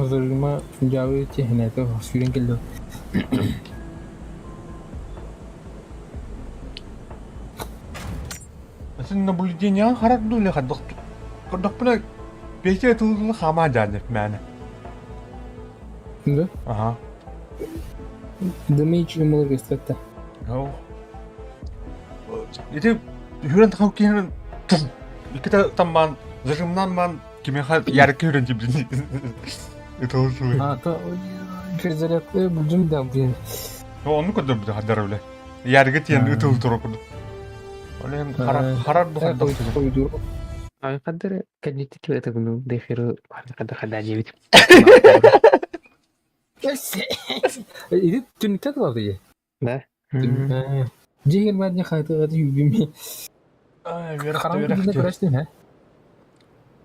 Зажима дьаабы чиэһинэтэ сүүрэн кэллэ. Син наблюдениеҕа харах дуу или хайдах көрдөхпүнэ петя тылы хаамаа дьаанньап мээнэ. Да? Аха. Дымы ичи көстөттө. Ити хүрэн тахау киһин иккитэ таммаан зажимнаан маан кимиэхэ ярыкка хүрэн тибдин ытыл сылы. А, то перезарядка булдум да блин. Онну көрдөрбүтэ хаддар үлэ. Ярыга тиэн ытыл тура курдук. Ол иһин харар ду хайдах Койдур. Ай қадыр кәднитти кибете буну дехиру қадыр қадыр дебит. Иди түнүктэ тыларды же. Да. Жегер бәріне қайтыға юбими. Харам көрөстүн, ha?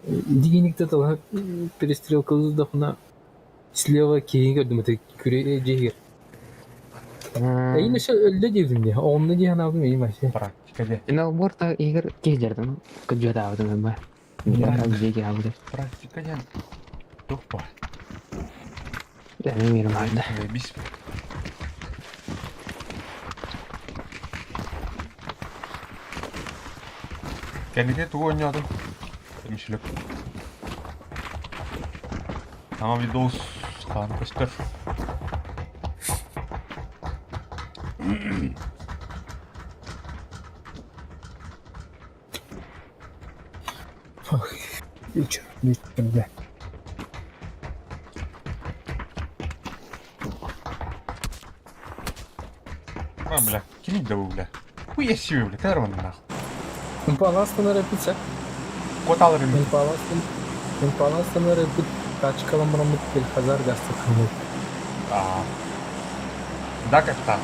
Дигеникте тылы перестрелка уздахна слева кейин көрдүм это күре жегер. Эйин өсө өлдө дедим де. Оғымны дей анабым эйин вообще. Практика де. Ина борта игер кездердим. Күжөт абдым ба. Жеге абды. Практика ден. Тух бар. Мен мирим алды. Бис. Кәнеке тугу ойнадым. Мишелек. Ама видос хан көстөр. Үч, үч, бля. А, бля, кими да бля. Хуя себе, бля, кадр нахуй. Импаластан репица. Коталар им. Импаластан. Импаластан репит тачкалам рамут хазар гасты хамут. А. Да, как там.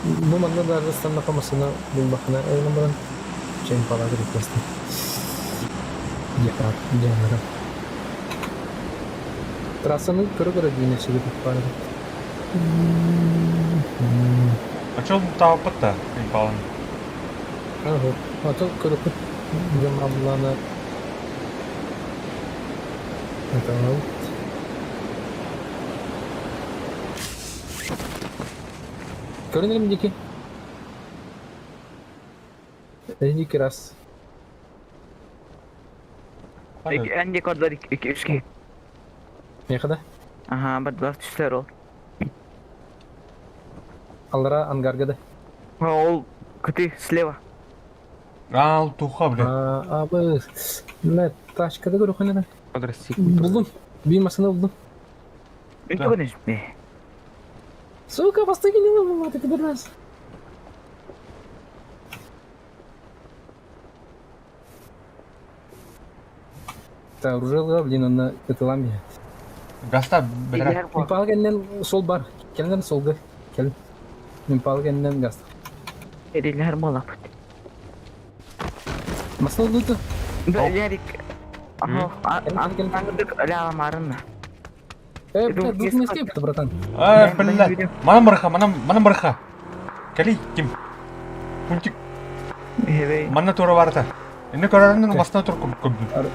Бу манна даже станна хамасына булбахына эйнамран. Чем палат репесты. Япар, жанры. Трассаны көрө-көрө дүйнө чыгып барды. А чё он там пытта? Импалан. Ага, а то көрөкүт жамаблана. Это вот. Көрүнөрүм дики. Дики раз. Энди кордор 2 3 ки. Мехада. Аха, бардылар түстер ол. Аллара ангарга да. Ол күті слева. Ал туха, бля. А, абы. Мә, тачкада көрөхөнө. Квадросик. Булдум. Бир машина булдум. Мен Да. түгін не. Сука, постой, не надо, ты пидорас. Та, оружие, блин, она это ламия. Гаста, бля. Импал кеннен сол бар. Келден солга. Кел. Импал кеннен газ. Эрилер болап. Масыл дуты. Ярик. Аха, аңдык ля марына. Э, бля, дух не скепт, братан. А, бля. Мана барха, мана, мана барха. Кали, ким. Пунтик, Хебей. манна тура барта. Инне көрөрүнүн басына тур көбдүм.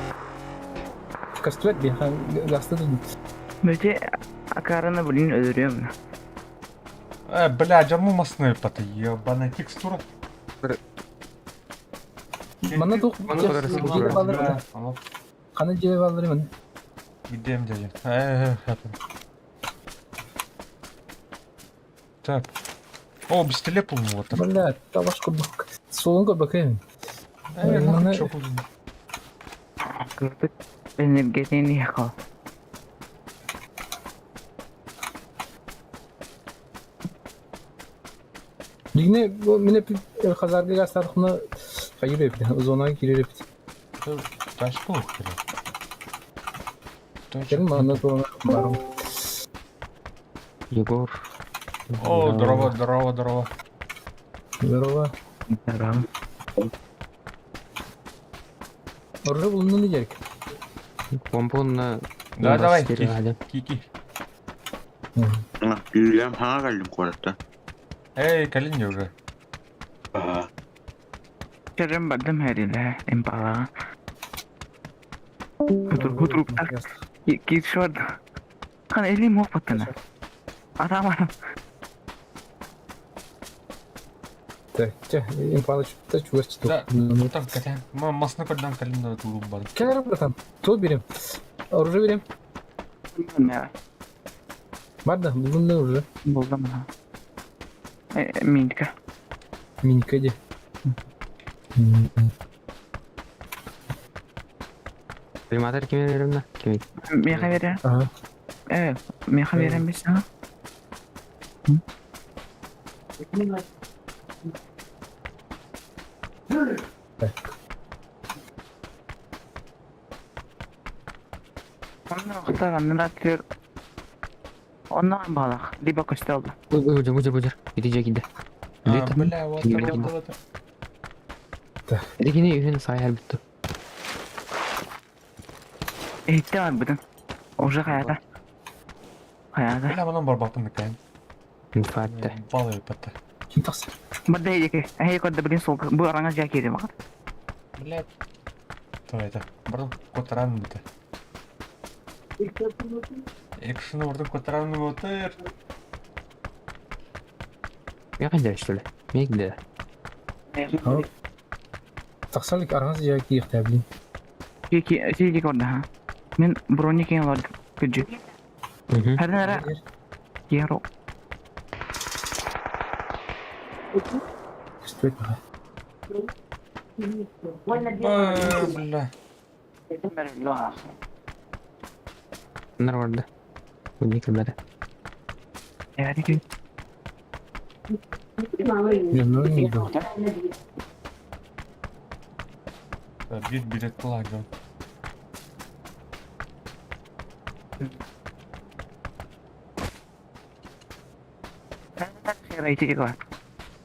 Кастует би, гаста тут. Мөте акарына блин өлөрөм. Э, бля, жаму масны пата, ебаная текстура. Мана тух. Мана квадросик. Каны жебе балдыры мен. Гидем дядя. Э, Так. О, пистолет вот. Бля, табаш курдук. Солун көрбөкөйм. Э, Мана- чё кулун. Кырдык энергетини якал. Дигне, мине хазарга гастархына хайыр эпти. Зона кирер эпти. Ташку, бля. Келин мана туна барым. Егор. О, здорово, здорово, здорово. Здорово. Дарам. Оружие булунду не керек. Помпон на Да, давай, 24 Кики. Юлям хаҥа кэллим куораттан. Эй, калинья уже. Аа. Керем бардым хэриле импала. Хутуруктар. Кирши бар. Хан элим хоқ баттана. Атам арам. Так, чэ, Импалыч, та чугас Да, читал. там катя. Масны көрдөн кэлин да туурум бар. Кэлэр братан, то берем. Оружие берем. Бар да, бүгүн да уже. Булдым. Минка. Минька де. Приматор кими берем да? Кими? Меха берем. Ага. Меха берем бис. Так. Онно охтар, аннара түр. Онно балах. Либо костел. Ой, ой, бужар, бужар, бужар. Иди жекинде. А, бля, вот, вот, вот. Итини үһүн сайар бүттү. Эхте бар бүтүн. Уже хаята. Хаята. Бля, манан барбаттым микән. Инфаркт. Бал өпәтте. Ким тахсар? Бада еке. Эхе кодда билин сол. Бу араңа жа кире бак. Бля. То это. Бардым котаран бите. Экшны бардым котаран бутыр. Мен кайда что ли? Мен где? Тахсарлык аргас жаки ихтабли. Ки ки кодда ха. Мен брони кен лор күжү. Хәрнәре Еро. Что это? Бля. Нар барды. Бу не килбеди. Яри. Не, ну не дал. Bir билет лаган.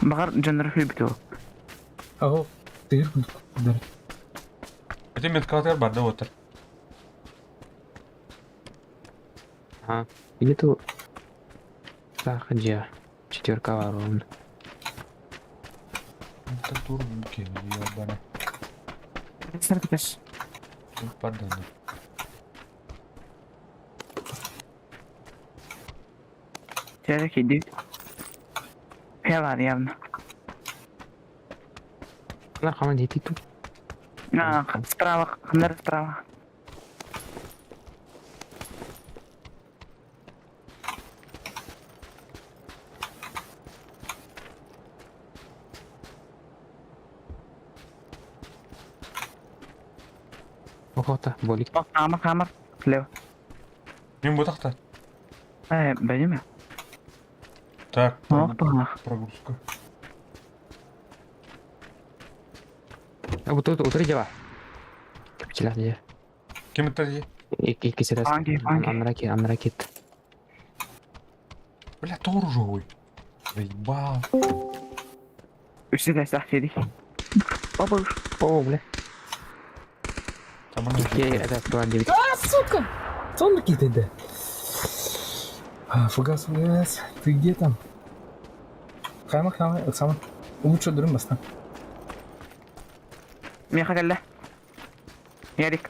Багар жанр хүбүтү. Аго, тыгыр күндүк. Это медкатер бар да отыр. Ага. Или ту Так, где? Четверка ворон. Это тур кен, ебана. Саркаш. Пардон. Çeyrek yedi. Ne var явно. Нар хаман дети ту. А, справа, хандар справа. Охота, болик. О, хамар, хамар. Слева. Мен бу тахта. Бәйме? Так. Ох, бах. Прогрузка. А вот тут утри дела. Капителя где? Кем это е? Ики кисерес. Анги, анги. Анраки, анракит. Бля, тоже ой. Заебал. Үсте дәстәк дедик. Бабыш. О, бля. Там она Ики это открывает девять. А, сука! Сон какие-то А, фугас, фугас. Ты где там? Хайма, хайма, Оксана. Лучше дурым баста. Меха кәллә. Ярик.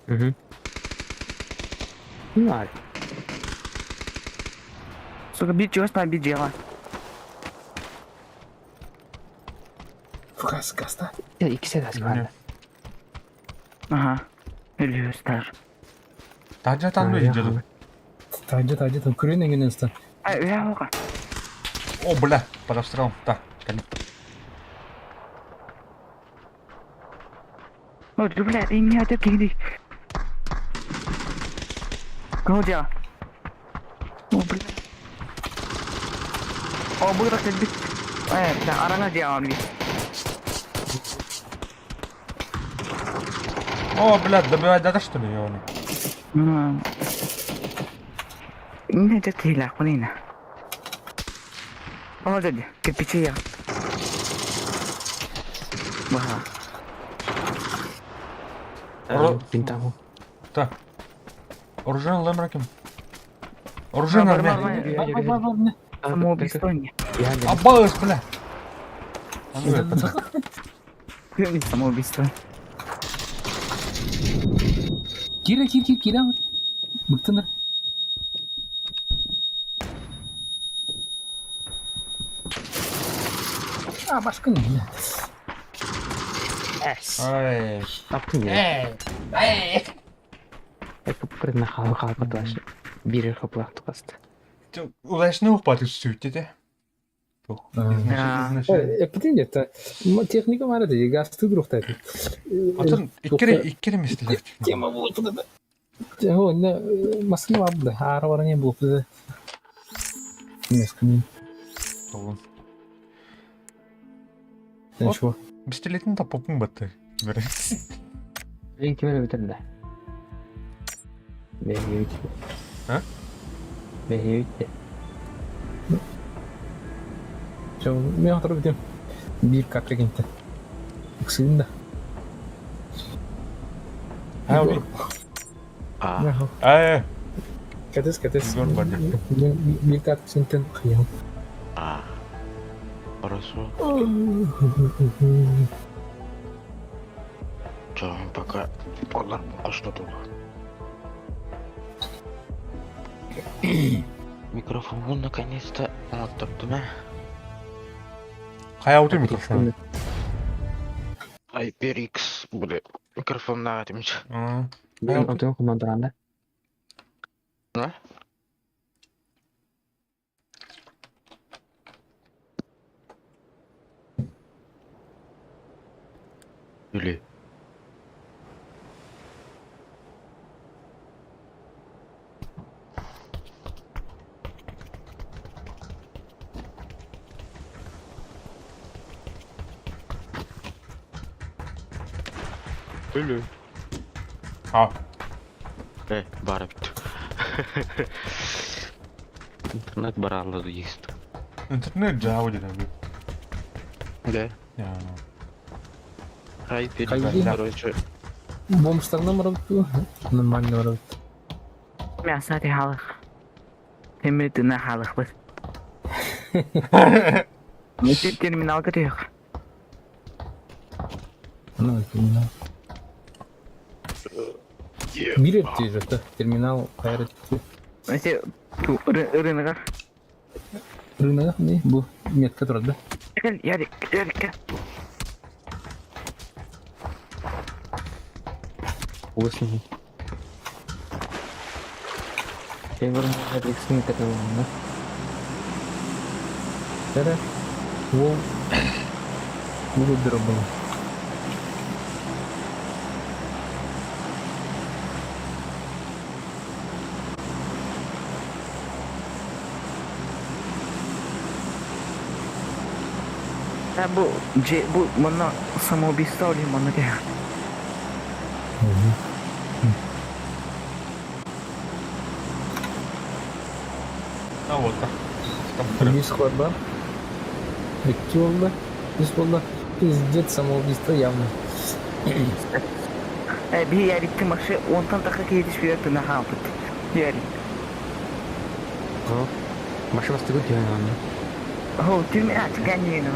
Угу. Ну, аль. Сука, бить чего спа бить дела. Фугас, гаста. Ики седас бар. Ага. Үлүстер. Тажа там не Тажа, тажа, там күрен еңген ста. Ай, я ока. О, бля, под обстрелом. Так, кали. О, бля, и меня опять киди. Кого дела? О, бля. О, быра кэлбит. Э, да, арана дела би. О, бля, добивать надо, что ли, его? Не это хунина. О, дядя, кирпичи я. Ва. Пинтаму. Так. Оружие лемраким. Оружие на мне. Самоубийство не. Абалыс, бля. А ну, это. Самоубийство. Киир, киир, киир, киир. Быктыныр. А, башкын. Ай. Таптың я. Кыпкырына хаалы хаалбат Биир хапылаах тухаста. Улашны укпаты сүйтті де. Эппитин дете. Техника мара де, газ тудрух та. Атын иккере местелер. Тема будет это. О, не, маскы бабды. Ара бара не булып. Несколько. Толун. Ничего. Пистолетин тапопун батты. Мен ким эрэ бүтэрдэ? Бэһиэбит. А? Бэһиэбит де. Все, мен отырып бітем. Бір капригенте. Ыксыйын да. А, уби. А. Ай. Катес, катес. Егор бар Бір капригенттен қиям. А. Хорошо. Чё, пока олар қоштатуға. Микрофон наконец-то оңоттоптум э. Қая ауды микрофон? HyperX буде микрофон наатымч. Бүгүн отуйун кумандыранда. А? Или Или. А. Бара бит. Интернет баралады есть. Интернет жауы деді. Да. Я. HyperX, короче. Бомжтарына барып Нормально барып. Мясати халых. Хеммитина халых бит. Терминалга түйөх. Ну, терминал. Бир өттү терминал кайра өттү. Эти рынок. Рынок не бу метка турат да. Кел, Ярик, Ярик. Уысың. Эберн HyperX-ин терминалында. Тәрә. Ол бу дробы. Бу же бу мына самоубийство или мына де. А вот так. Бес склад бар. Икки болды. Бес болды. Пиздец, самоубийство явно. Би Ярикти машы онтан тақа кетиш бүйөктү на хапыт. Ярик. Башы басты көт дүйен аны. О, тирме ат ганьена.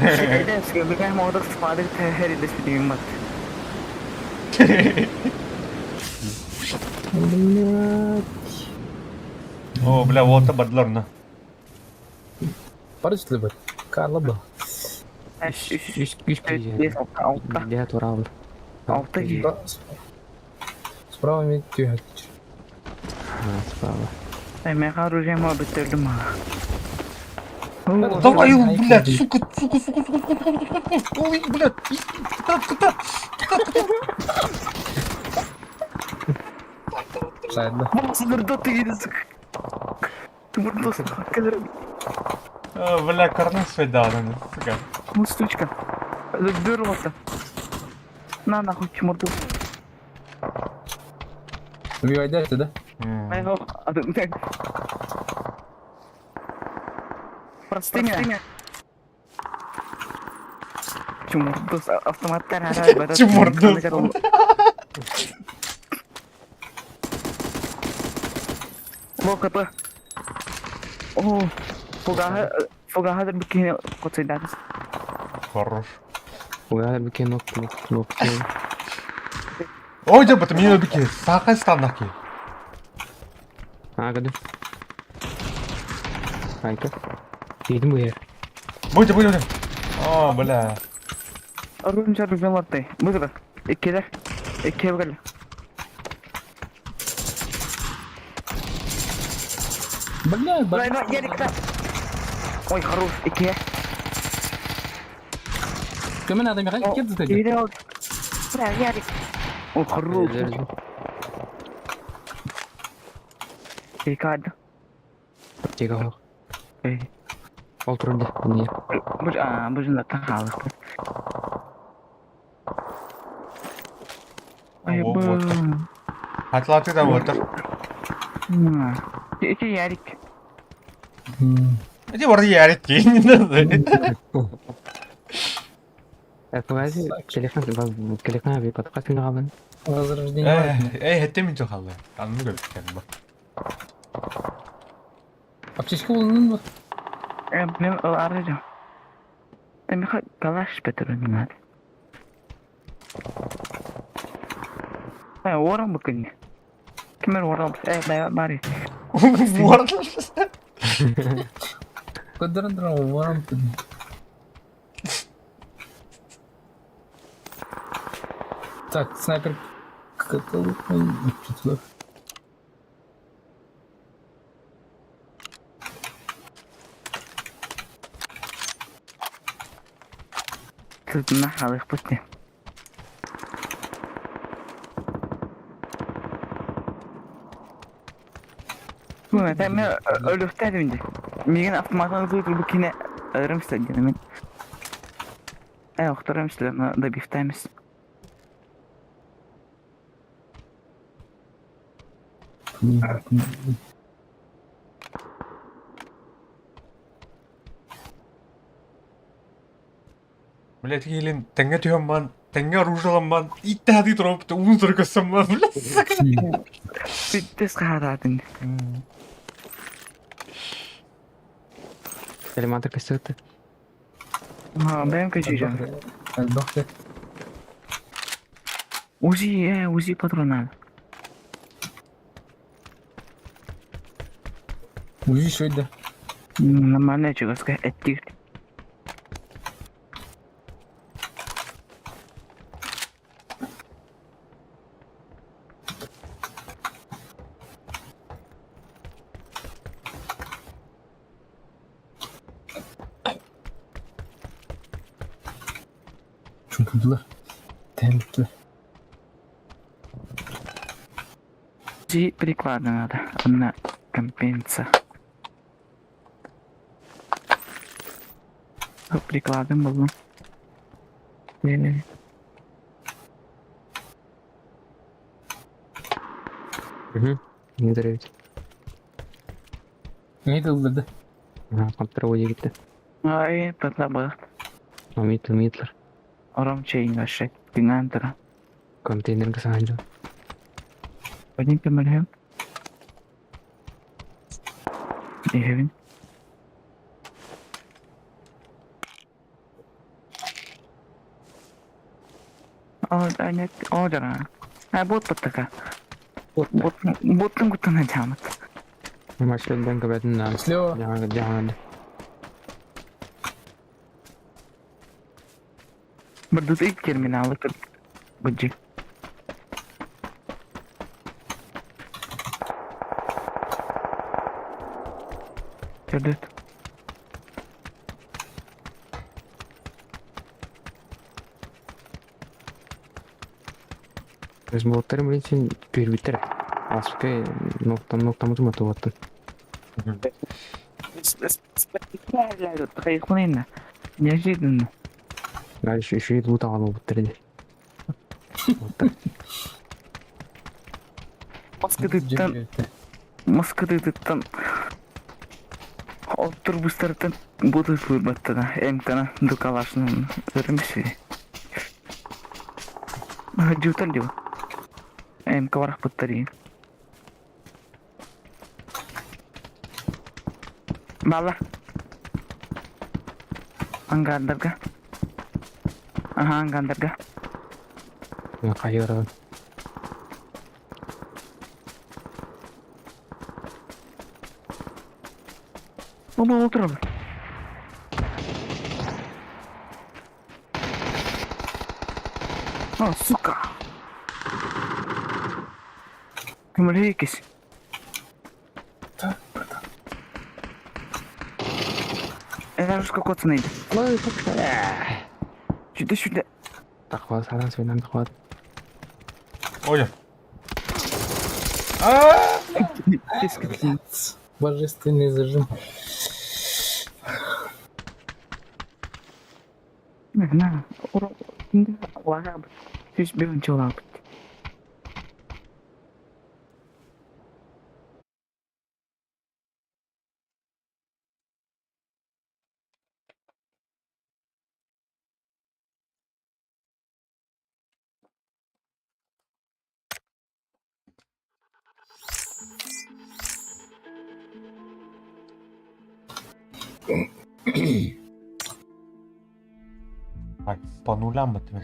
Эден скөбүгә модык спадык тәһәр идес бидим бат. Блять. О, бля, вот бадлар на. Парочка бар. Карла был. Үш Үс үс бес алты алты. Дия тура Алты ки. Справа мен түйәт. Справа. Мен оружие ма бітірдім ма. Давай, блядь, сука, сука, сука, сука, сука, сука, сука, ой, блядь, куда, куда, Сайда. Сындырды тегенсің. Тумырдос келер. Бля, карнас свайдал, сука. Ну, сучка. Бөр болса. На нахуй чумырды. Убивай да? Ай, Прости меня. Чумырдос автоматтар ара. Чумырдос. Во КП. О, фугаха фугаха бикини коцайдан. Хорош. Угар бикен нок нок нок. Ой, дьэ, бата мин өлбүт киһи. Саахай станнах киһи. Аа, көдү. Айка. Тиийдим бу иһэр. Будь, будь, будь. О, бля. Оружие ружье Быстро. Иккилэр. Иккиэ кэллэ. Бля, Бля, Ярик, Ой, хорош, иккиэ. Көмө надо, Михаил, кем ты? Киирэ ол. Бля, Ярик. Ой, хорош. Рикардо. Аптека суох. Эй. Ол турар дии, иннигэр. Бу аа, бу жындаттан хаалыахпыт. Ай, О, бу. вот. Атланты да вот. Ити Ярик. Эти вроде Ярик не Погоди, телефон, телефон би подкаст минаҕабын. Возрождение. Эй, хэтте мин халла. Анны көрүп кэлбэ. Аптечка булдун ба? Мен ол арыйдым. Миха калаш петрон надо. Э, уоран бу күнне. Кимер уоран э, бай бari. Уоран. Көдөрөн туран уоран. Так, снайпер туда. Тутуна халыхпыт не. Бу мен өлүхтәдим инде. Миген автоматтан ытыы бу кине ырым стадионы мен. Э, охторым силер добивтаймыз. Блять, Елен, тэҥҥэ түһэн баан, тэҥҥэ оружиелан баан, иттэ туруп, уун сыры көссөн баан, блядь. Бүттес хараатын. Элементар көстүбүт. Ха, бэм көчүжөм. Элбэх УЗИ, э, УЗИ патрон надо. Узи что это? Нормально чугаска эттир. Чумпулар. Тәмле. УЗИ приклада надо. Одна компенса. Прикладом было. Не-не. Угу. Не дөрөбүт. Не тылдырды? Компьютер ойы китте. Ай, патла Умит, умитлер. Ором чейин вообще. Динантра. Контейнерге саганжы. Один көмөлөм. Эбин. О, да, нет, о, да. А, бот паттака. Бот, боттун кутуна жамат. Машина көбөтүн на. Слева. Жаҥа жаҥа. Бырдыт ик терминалы кыр. Быджи. Көрдөт. Өз боттарым билин сен көрбүттер. Аспыкы ноктам ноктам утума туаттын. Кайыкмын Неожиданно. Еще еще лут алып буттар ди. Москвадыттан Москвадыттан Оттур бустартан буду выбаттана. Эмкана дукалашны өрүмүсү. Жутал дива. Эмка варах буттари. Бала. Ангардарга. Аха, ангардарга. Кайырын. Оба отыралар. А, сука! Көмөлөһө Так, братан. Это же коцанный. Ой, Сюда, сюда. Тахват, саран свинан тахват. Ой. А! Божественный зажим. На, лага. Түс бен чолап. Так, по нулям это.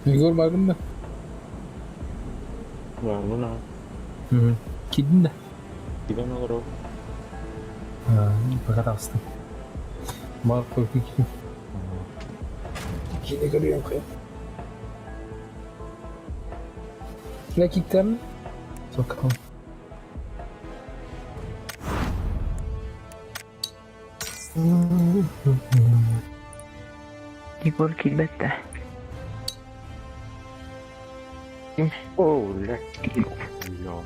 Егор бардым да. Баарбын аа. Кидин да. Диган олорор. Пока табыстым. Бар койку кидим. Киде көрүөм кыйын. Кине киктерин? Сокал. Егор килбетте. Оо, бля. Йоо.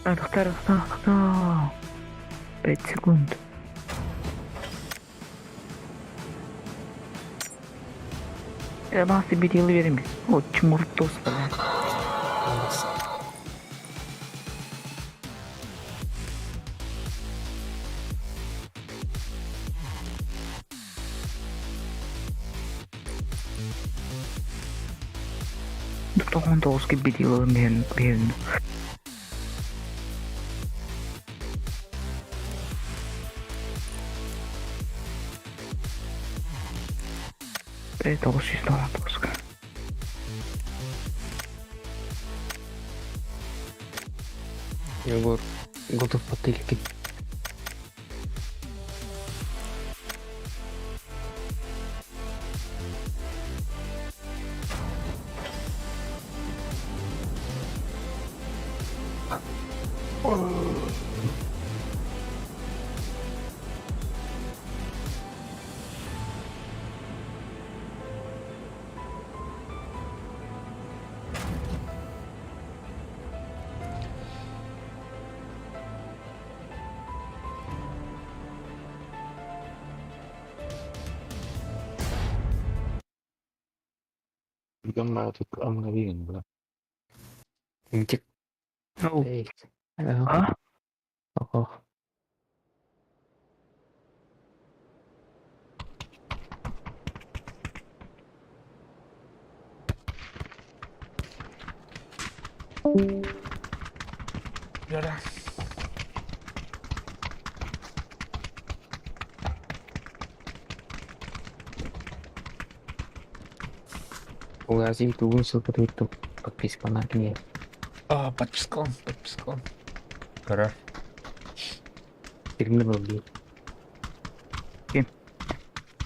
Тохтор, тохтор, тохтор. 5 секунд. Я бас bir yılı verir misin? O çumurut dost be. Тохон тоғыз bir yılı verin. Evet, 919. Егор, готов потыльки. Диган баҕатык амҥа биин бла. Интик. Oh. Эй. А? Ох. Yara. Угази тугун ссылка туттум. Подписка на мне. А, подписка, подписка. Кара. Терминал был. Ким?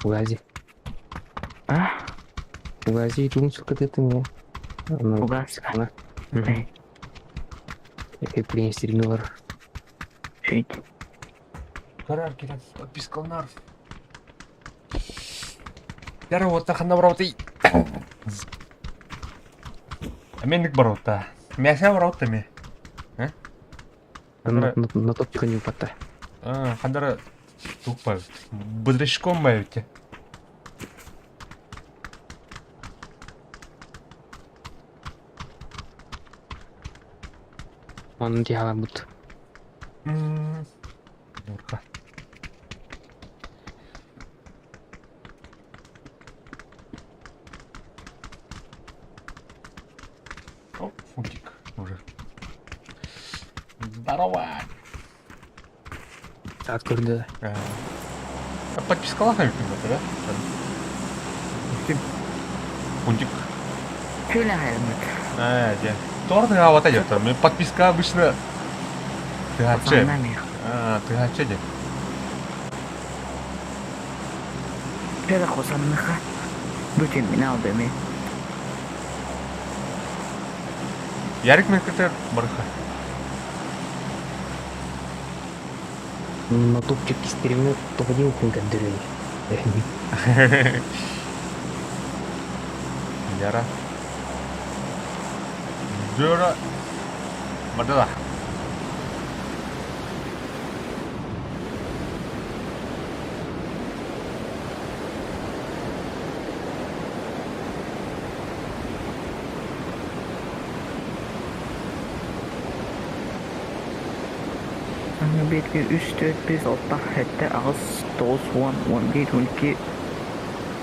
Угази. А? Угази тугун ссылка туттум. Угаз. Она. И принести терминал. Шить. Кара, кира. Подписка нар. Яра, вот так она броты. Аменник брота. Мяса брота ми. На топчика не упадта. А, хандара тупа. Бодрячком маете. Он дьявол будет. Нурка. О, фунтик уже. Здорово! Саат көрдө. Подпискалаах эбиппин да, да? Ким? Пунтик. Күлэ хайыммыт. Ээ, дьэ. Тоҕо тыаһаабата дьэ. Мен подписка обычно тыһааччы. Аа, тыһааччы дьэ. Пера хосанныха. Бүтүн мин алдым. Ярик мен кытар барыха. На тупчик стримҥэ тоҕо көрдөрүөй? Яра. Дора. Мадала. Бииргэ үс, түөрт, биэс, алта, сэттэ, аҕыс, тоҕус, уон, уон биир, уон икки,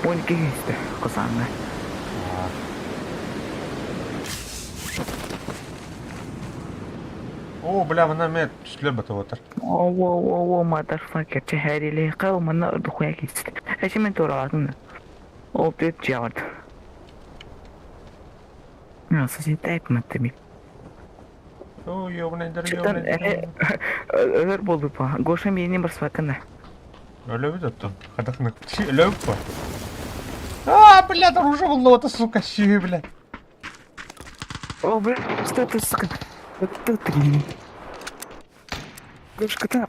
уон икки киһистэ кысааҥҥа. Оо, бля, мына мен түстүлэр батыбатар. Оо, оо, оо, motherfucker, чэһээрилиэхэ, манна ордухуйа киирсит. Эчи мен туоралаатым да. Ол түөрт дьиэ барды. Сосед айтматты Оо, ёбаный Чытан өлөр буолбуппа. Гоша миэнин барсыбаккын да. Өлөбүт оттон. Хатахнык. Өлөбүт по. А, блядь, оружие булла, сука, щи, блядь. О, бля, что ты, сука? Это ты. Гошка, ты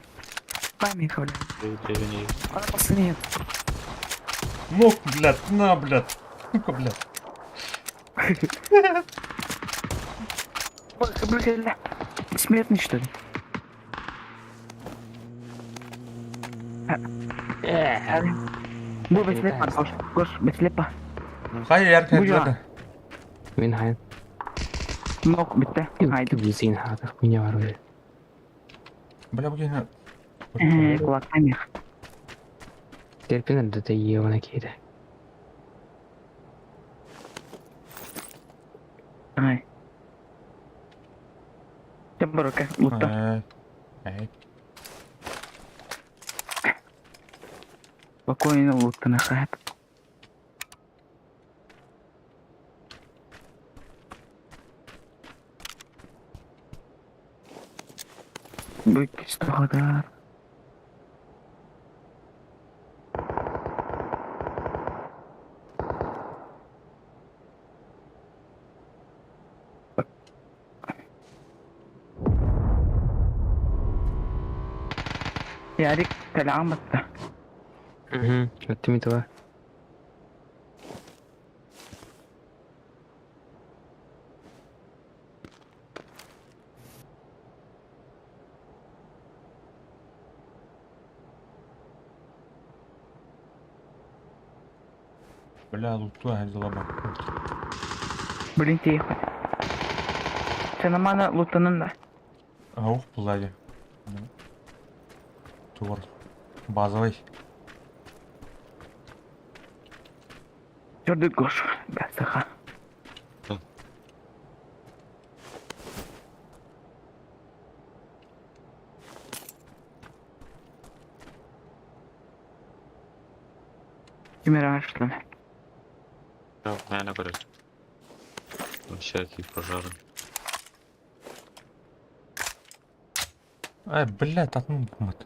память, бля. Она просто нет. Ног, блядь, на, блядь. Сука, блядь. Бля, смертный, что ли? Бу бэслепа, Гош, Гош, бэслепа. Хай, яркая Буя. Мин хайын. Нок, битте. Хайды. Кибизин хаатах меня бар Бля, бу Кулактан Терпин да ебана киирэ. Ай. Барыка, лутта. Эй. Спокойно лутта на хат. Будьте что Ярик кэлэҕин Оттими туга. Бля, луту дела Блин, тихо. Це на мене лутанина. Аух, пладе. Тур. Базовый. Чордук Гош. Бляха. Кимера что ли? Наверное, говорят. Там всякие пожары. Ай, блядь, атын бумат.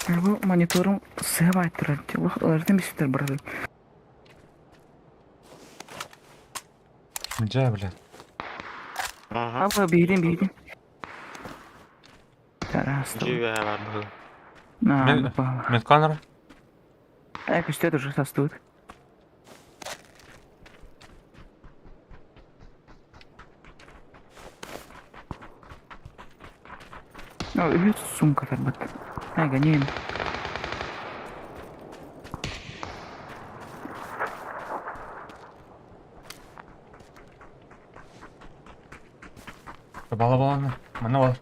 Бу мониторум сыгабай турар. Олардың биситер бар. Дьэ, блядь. Ага. Аба биирин биирин. Тарас. Живя бар был. На, Медканер. Так, что это уже состует? О, сумка тарбат. Ай, гоняем. Бала баланы. Мана бар.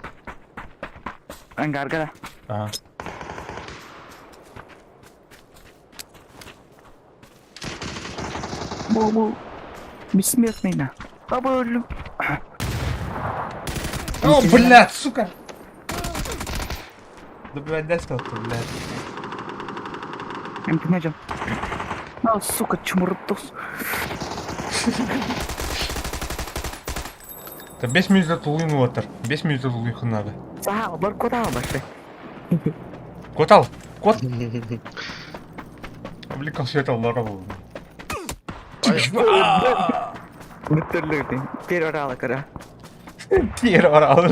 Ангарга. Ага. Бу, бу. Бессмертный на. Аба өлдүм. О, блядь, сука! Да, блядь, дай сказал, блядь. Эмтэнэ дьон. А, сука, чумурдус. Да 5 минут тулуйун уотар. 5 минут тулуйхун надо. Саха, бар куда башы. Кот ал! Кот! Блин, все это лора был. Бүттүрлүгүтүн. Первый орала кыра. Первый орал.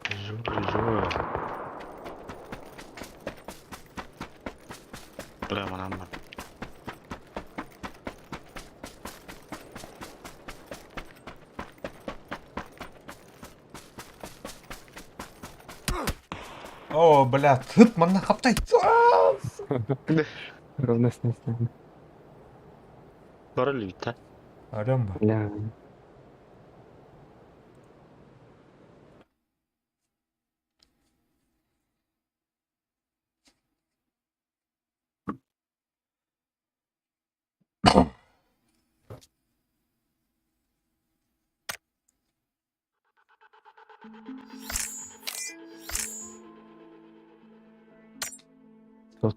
Лежу, лежу. Бля, манан бар. О, бля, тут манна хаптай. Ровно с ним. Бара лүтэ. Арем ба. Бля.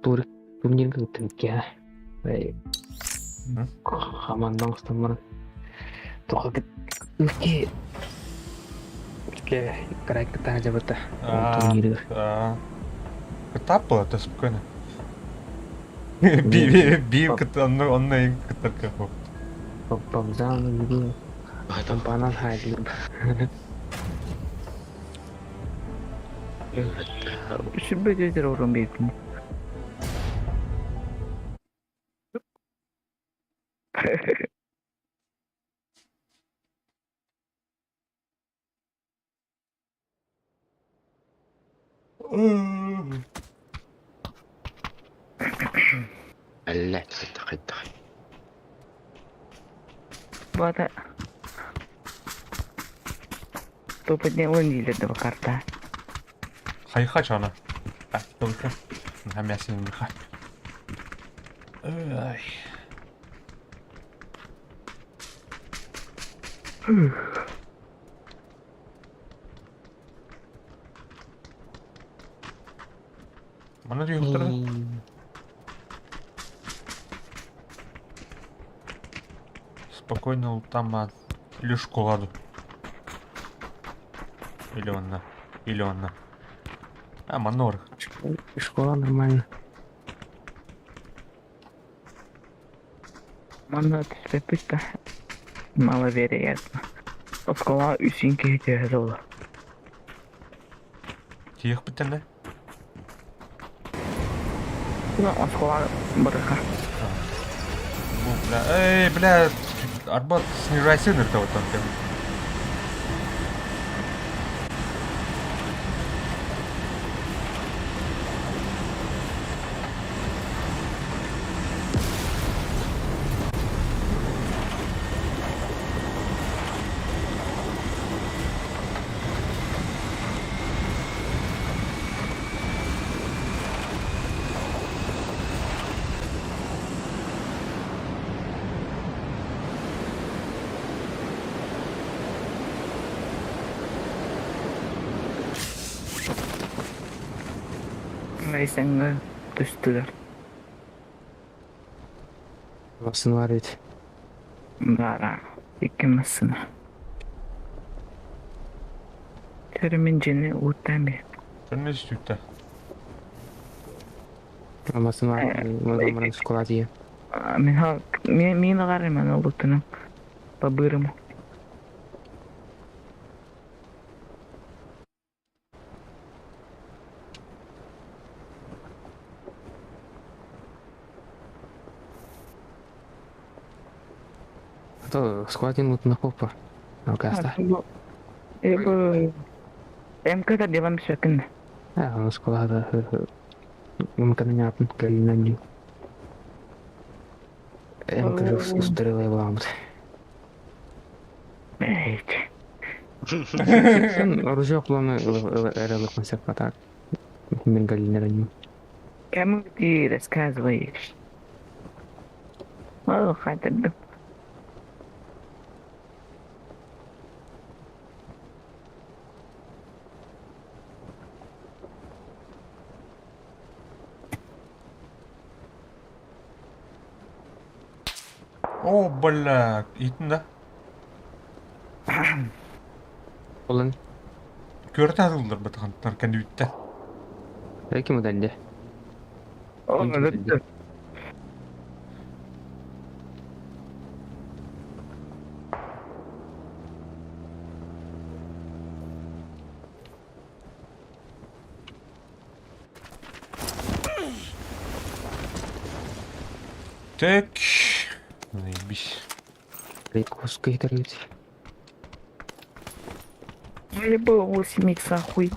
Тур турнирга кыттыбыт киһи. Хамаандан устан баран туха ки кырай кыттаһа дьабыта турнирыгар. Кытап была, то спокойно. Би би онно онно кыттар кыах. Бабзан компанан хайдылып. Сүрбэ орун биэрдим. Блять, хайдах хайдах. Бата. Топотне диилэр да карта. Хайха чана. Так, только. На мясе не ха. Ай. Мана дүйөхтөр. Спокойно там лишь ладу. Или он Или он А, манор. Школа нормально. Манна түспэппит да. Маловероятно. Оскола үсүн киһи төһө буолар. Тиэх биттен да? Ну, оскола барыха. Бля, эй, бля, Арбат, снижайся вот там. Рейсеңге түстүлэр. Массыына бар ведь. Бара. Икки массына. Термин жени уттами. Sen сүттэ. Массыына бар. Школа тиийэ. Мин ха мин агарым мен олуттунum. По-бырому. То школа тиийэн лутна хоппа. Алкаста. МК делам сөкүн. А, школа да мөмкин япын кэлинэн МК устарылай буламыт. Эйт. Сен оружие планы эрелик концерт так. Мин галинер Кому ты рассказываешь? Хайтардым. О, бля, иһиттин да? Olan Көртө атыллар бытахантар кэннибиттэн. ким удалли? Ол өлөттө. Так. Заебись. Прикуска итербит. Либо 8 икса хуй.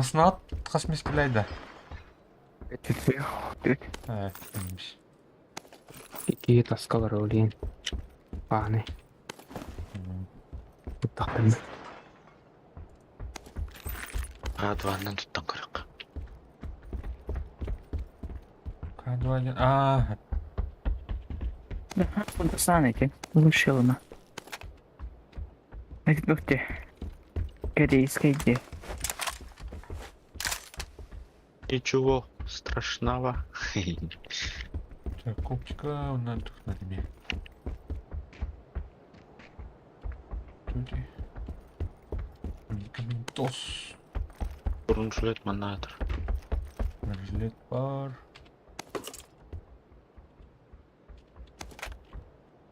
Маснаат хас мискилайда. Түт. Э, bilmiş. Икки таскалар олин. Пааны. Туттахтым. К2-нан туттан көрөк. К2 А, Знаете, лучше Это бөхте. Корейская где? Ничего страшного. так, копчика, на тут на тебе. Тут. Медикаментоз. Бронежилет манатор. Бронежилет бар.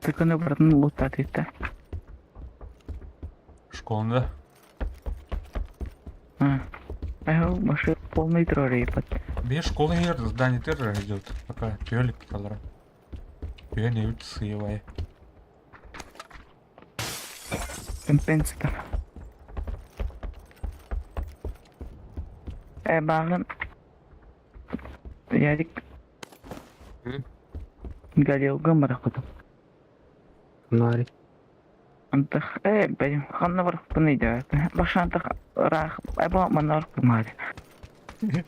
Только на братан лутат это. Школында. А. А машина полный троллей под. Бе школа ер здание тер идет. Пока пёлик калара. Пёлик не сыевай. Компенсатор. Багын. Ярик. М? Галилга марахытым. Нари. Антах, бәйм, ханна бар быны да. Баша антах рах, айба манар кумар. Она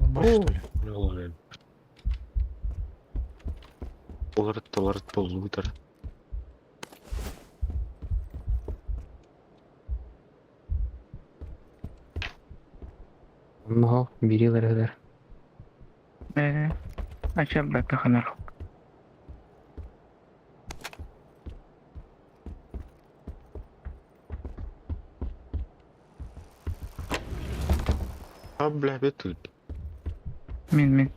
бар, что ли? Оларт оларт болуутар. Онно бирилер. Ача бәкә ханар. А, бля, бетут. Мин мин.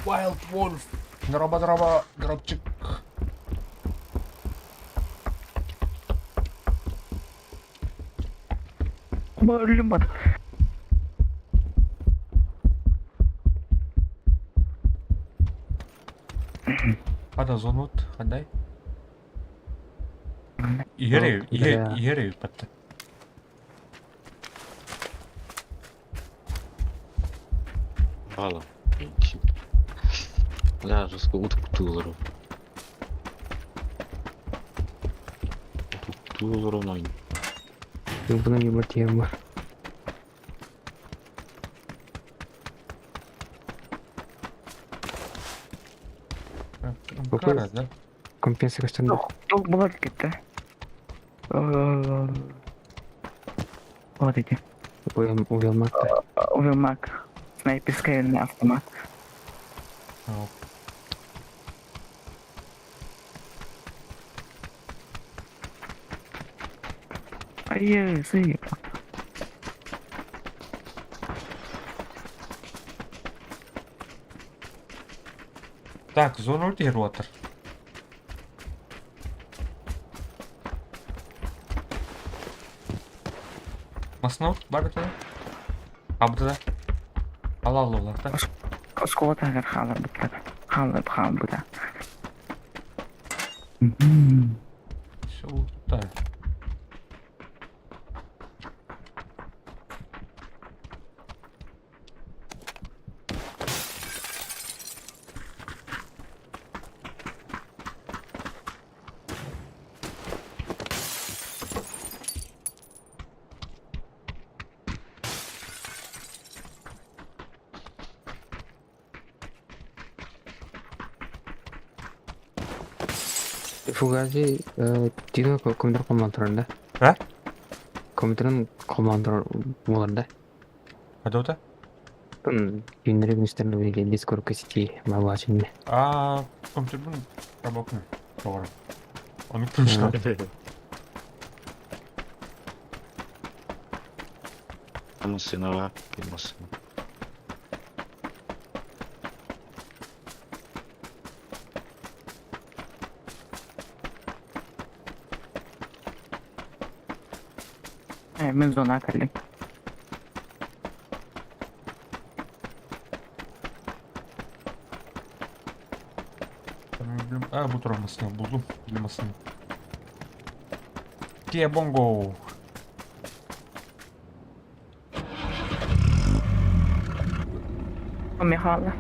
Wild Wolf. Дроба, дроба, дропчик. Бөлүм бар. Хада зонут, хандай. Иере, иере, иере патта. Бала. Бля, жестко утуктуулар. Утуктуулар онойн. Буна не тема. Кара, да? Компенсация костюмда. Ток булар кетте. Вот эти. Уелмак. Уелмак. Снайперская автомат. Ай, сый. Так, зона ультигер уотар. Маснов бар битэ? Абдыда. Ала алла Оскуола таһыгар хааларбыттар. Хаалларбыт хаалбыта. Все да. Fugazi Dino компьютер командырын да? А? Компьютерин командыр болар да? Қайда Күннері күністерін білген Discord сети мабачын. А, компьютердің работын. Жоғары. Оны включно. Массынаға, массына. Мин зона кэллим. А, бу турар массына булдум. Или массына. Kia Bongo. Михаила.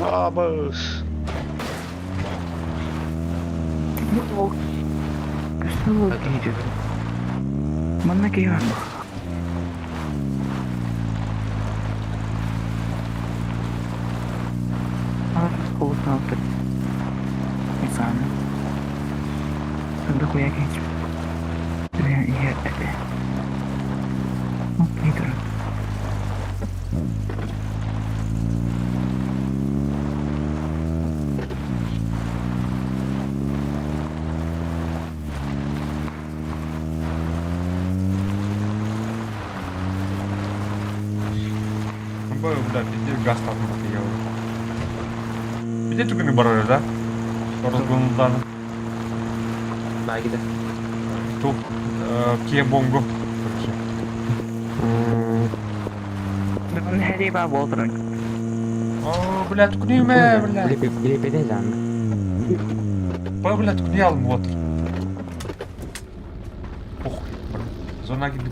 Абыс! Что идет? Манна киһи бар. Инсаны. Сындык уя кечип. Иһэр этэ. Окей, турар. Б, бля, пизде газ татмак я. Пизде түгіні бар да? Разгондан. Багида. Тух, Kia Bongo. Короче. Мен хәри ба болдырын. О, бля, түгіні ме, бля. Билепеде жан. Б, бля, түгіні алым отыр. Ох, зона кидip.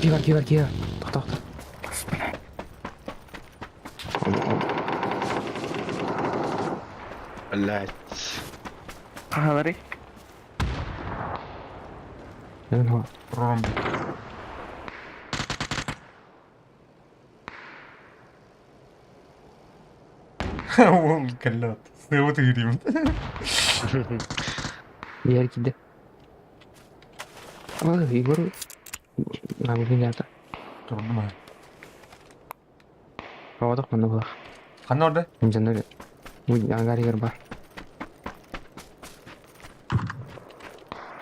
Кие бар, кие бар, кие бар. Тоқта, тоқта. Блять. Хаһалары. Мен Ром. Ол кәлләт. Сыйы тегерим. Бер киде. Ой, Егор. Набылын ята. Турдум. Бабадық мында булар. Қана орда? Жандар. Ангар егер бар.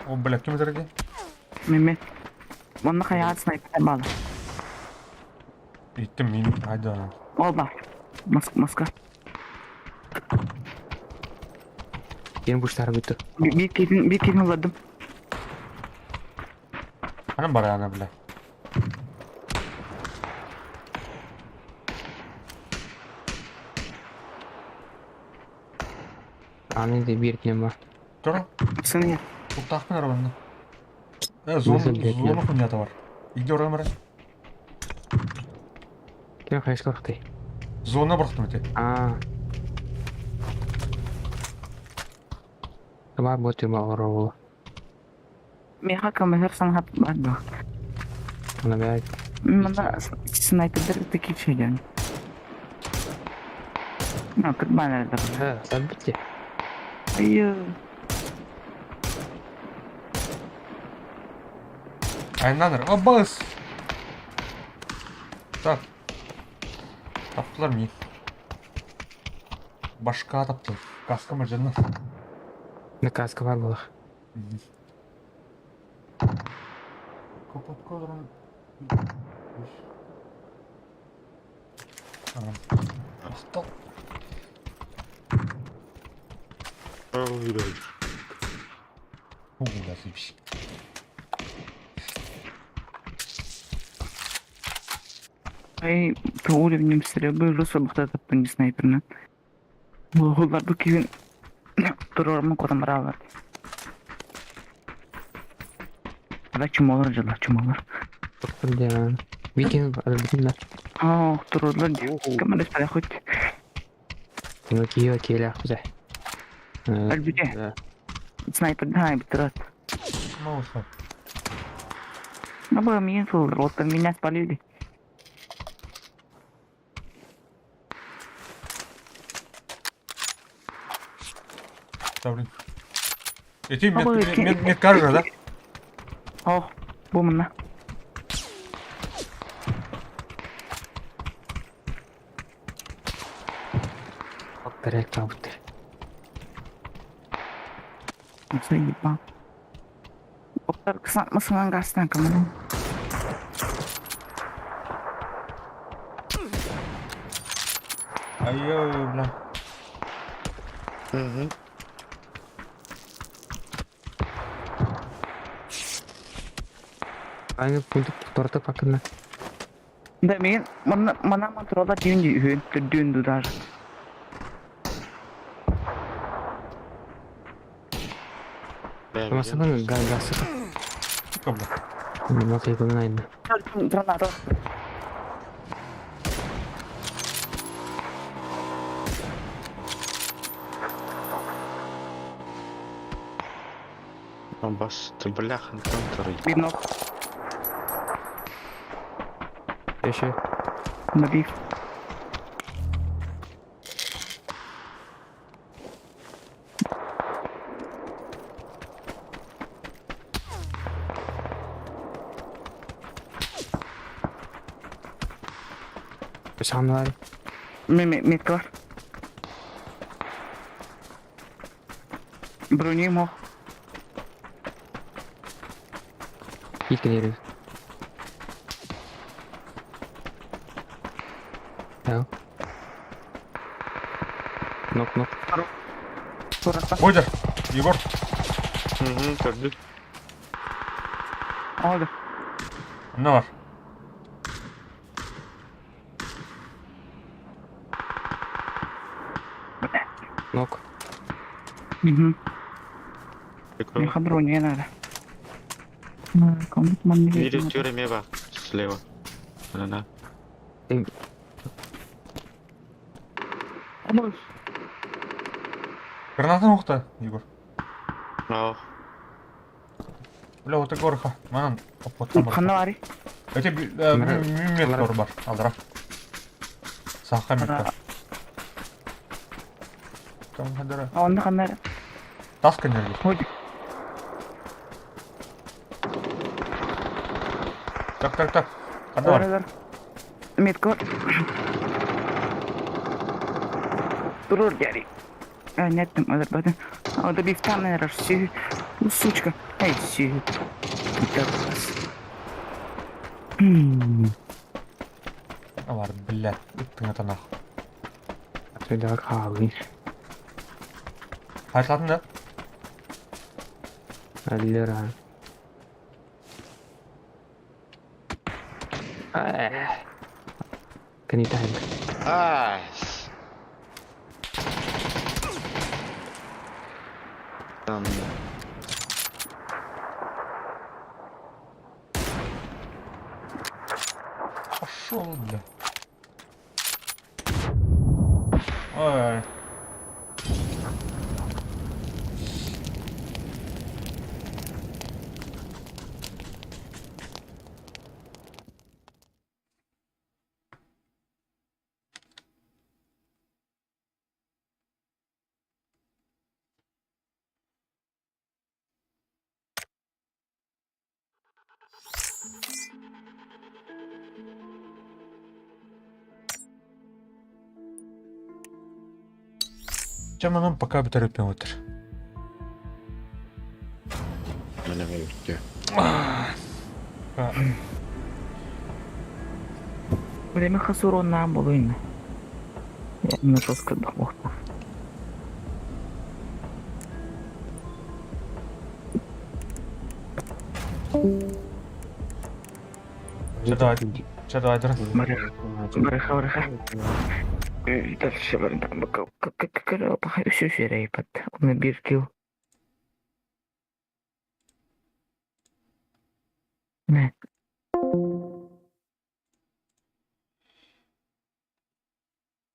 О, бля, кім өтірге? Мен. Онна каяат снайпер балы. Иттим мен айда. Ол бар. Маска, маска. Ен буштары бүтті. Bir kesin, bir kesin uladым. Ана бар ана, бля. Аны де бер килем бар. Көрө. Сыны. Туттаахпын эрэ манна. Э, зона, зона хуйнята бар. Иди орам эрэ. Ким хайыс корхты? Зона бырахтым ити. Аа. Бар бу тюрьма оҕоро Миэхэ көмөһөр санаһат бар дуо? Она бэйэ Манна снайпердар такие чуден. Ну, тут баннер да. Саббите. Айы. Айнаныр. Абас! Так. Таптылар мені. Башка таптылар. Каска мыржаны. На каска бар булах. Копотка олорон. Махтал. Ой, блядь. О, бля, заебись. Ай, по уровням стрельбы Руса бухтата не снайперна. Олар бу күйін турорма котамралар. Ада чумолар жала, чумолар. Тоқтыр Викинг бүтүн да. О, турурлар кім арас хоть. Ну кио келе ахпыта. Әлбүте. Снайпер да, битырат. Ну, что? Ну, было мне вот меня спалили. Да, блин. Эти мед, мед, медкар да? О, бумна. Direkt табыты. Заебал. Оттар кысантмасынан гастан кымын. Ай, бля. Угу. Аны пункт торты пакына. Да мен мана мана туралар дүйін үйін түрдүйінді даже. Масадан гасы. Сука, бля. Мына кыйгын айны. Граната. Бас, ты бляха, там Бинок. Еще. Набив. Санлар. Метка бар. Бронем мог. Икенери. Да. Нок, нок. Ходер, Егор. Угу, как бы. Oldu. Ne var? Нок. Угу. Меха броня надо. Видишь, тюрьме слева. На-на. Граната нохта, Егор. Ох. Бля, вот Егорха. Манан, опот Ханна бари. Эти меткор бар, алдыра. Саха метка. Там хадара. Онда ханна. Таска нерге. Хоть. Так, так, так. Ханна бар. Метка. Турur дяри. А, нет, там, это, а, да бифта, наверное, все. Ну, сучка. Эй, все. Алар, блядь, ыттың ата нахуй. Сюда халы. Хайтлатын да? Аллера. Кенитайм. Ай. Там Пошел, бля. Ой. Чэ, манан пока бүтэр өтөр. Мене вивчи. Время хасуроннаан буолуйна. Мен тоскырдах буохта. Чэ, давай. Чэ, давай, дуран. Барыха, барыха. Дальше үсү Оны бир кил. Не.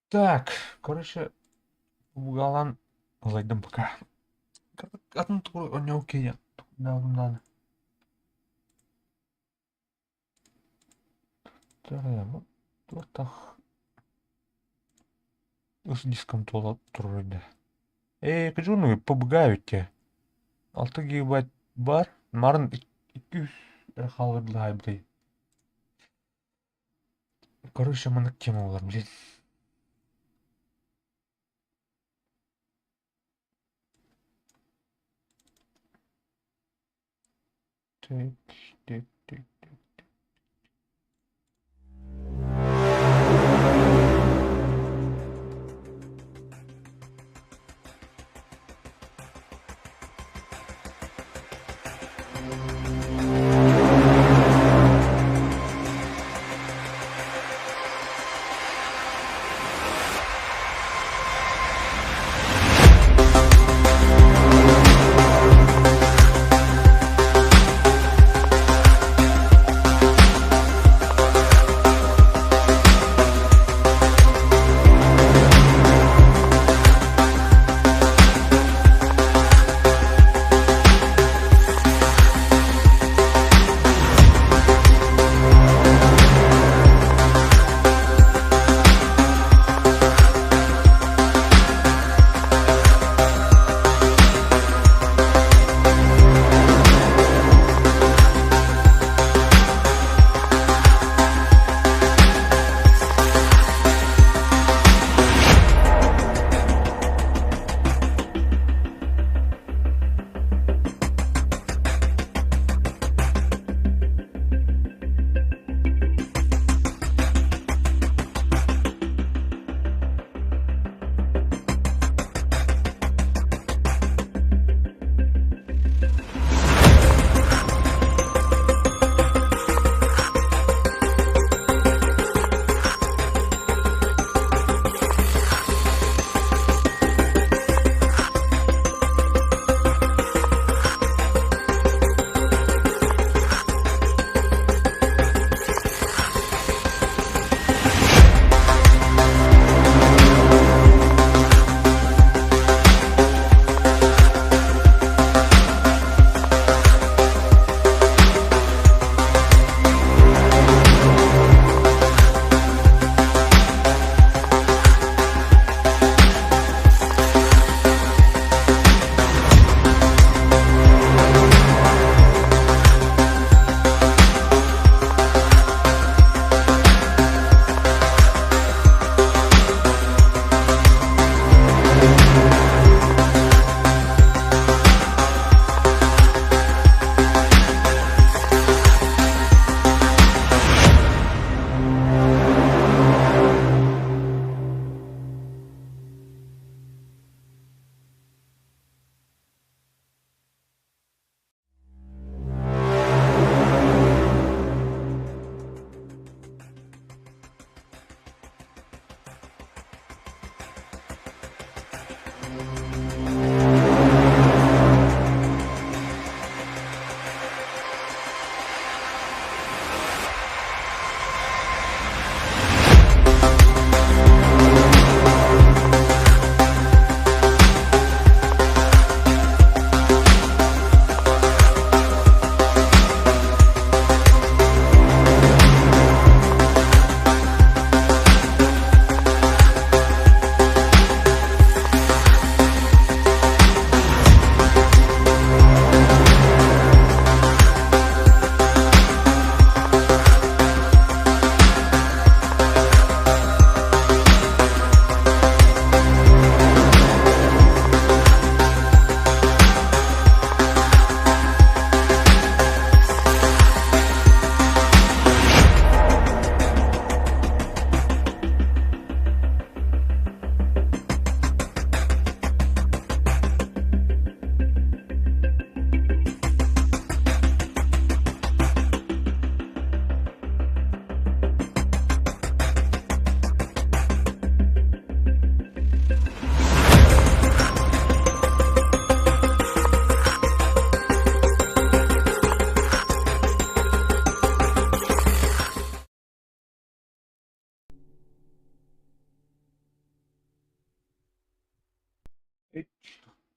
Так, короче, бугалан ылайдым пока. Атын тугу онньоу киһи надо. Туохтах ыс диском туола турар Ээ, кыжуну побыгают те. 6 гигабайт бар, марын 200 хаалырдылаай бтэй. Короче, маннык тема болар, блин. Так, так, так, так.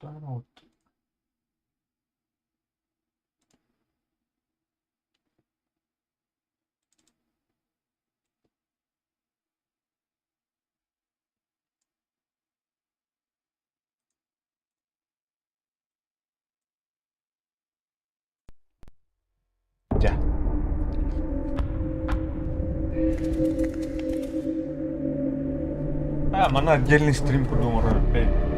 Вот. Дьэ. А, манна отдельный стрим курдук оҥорор.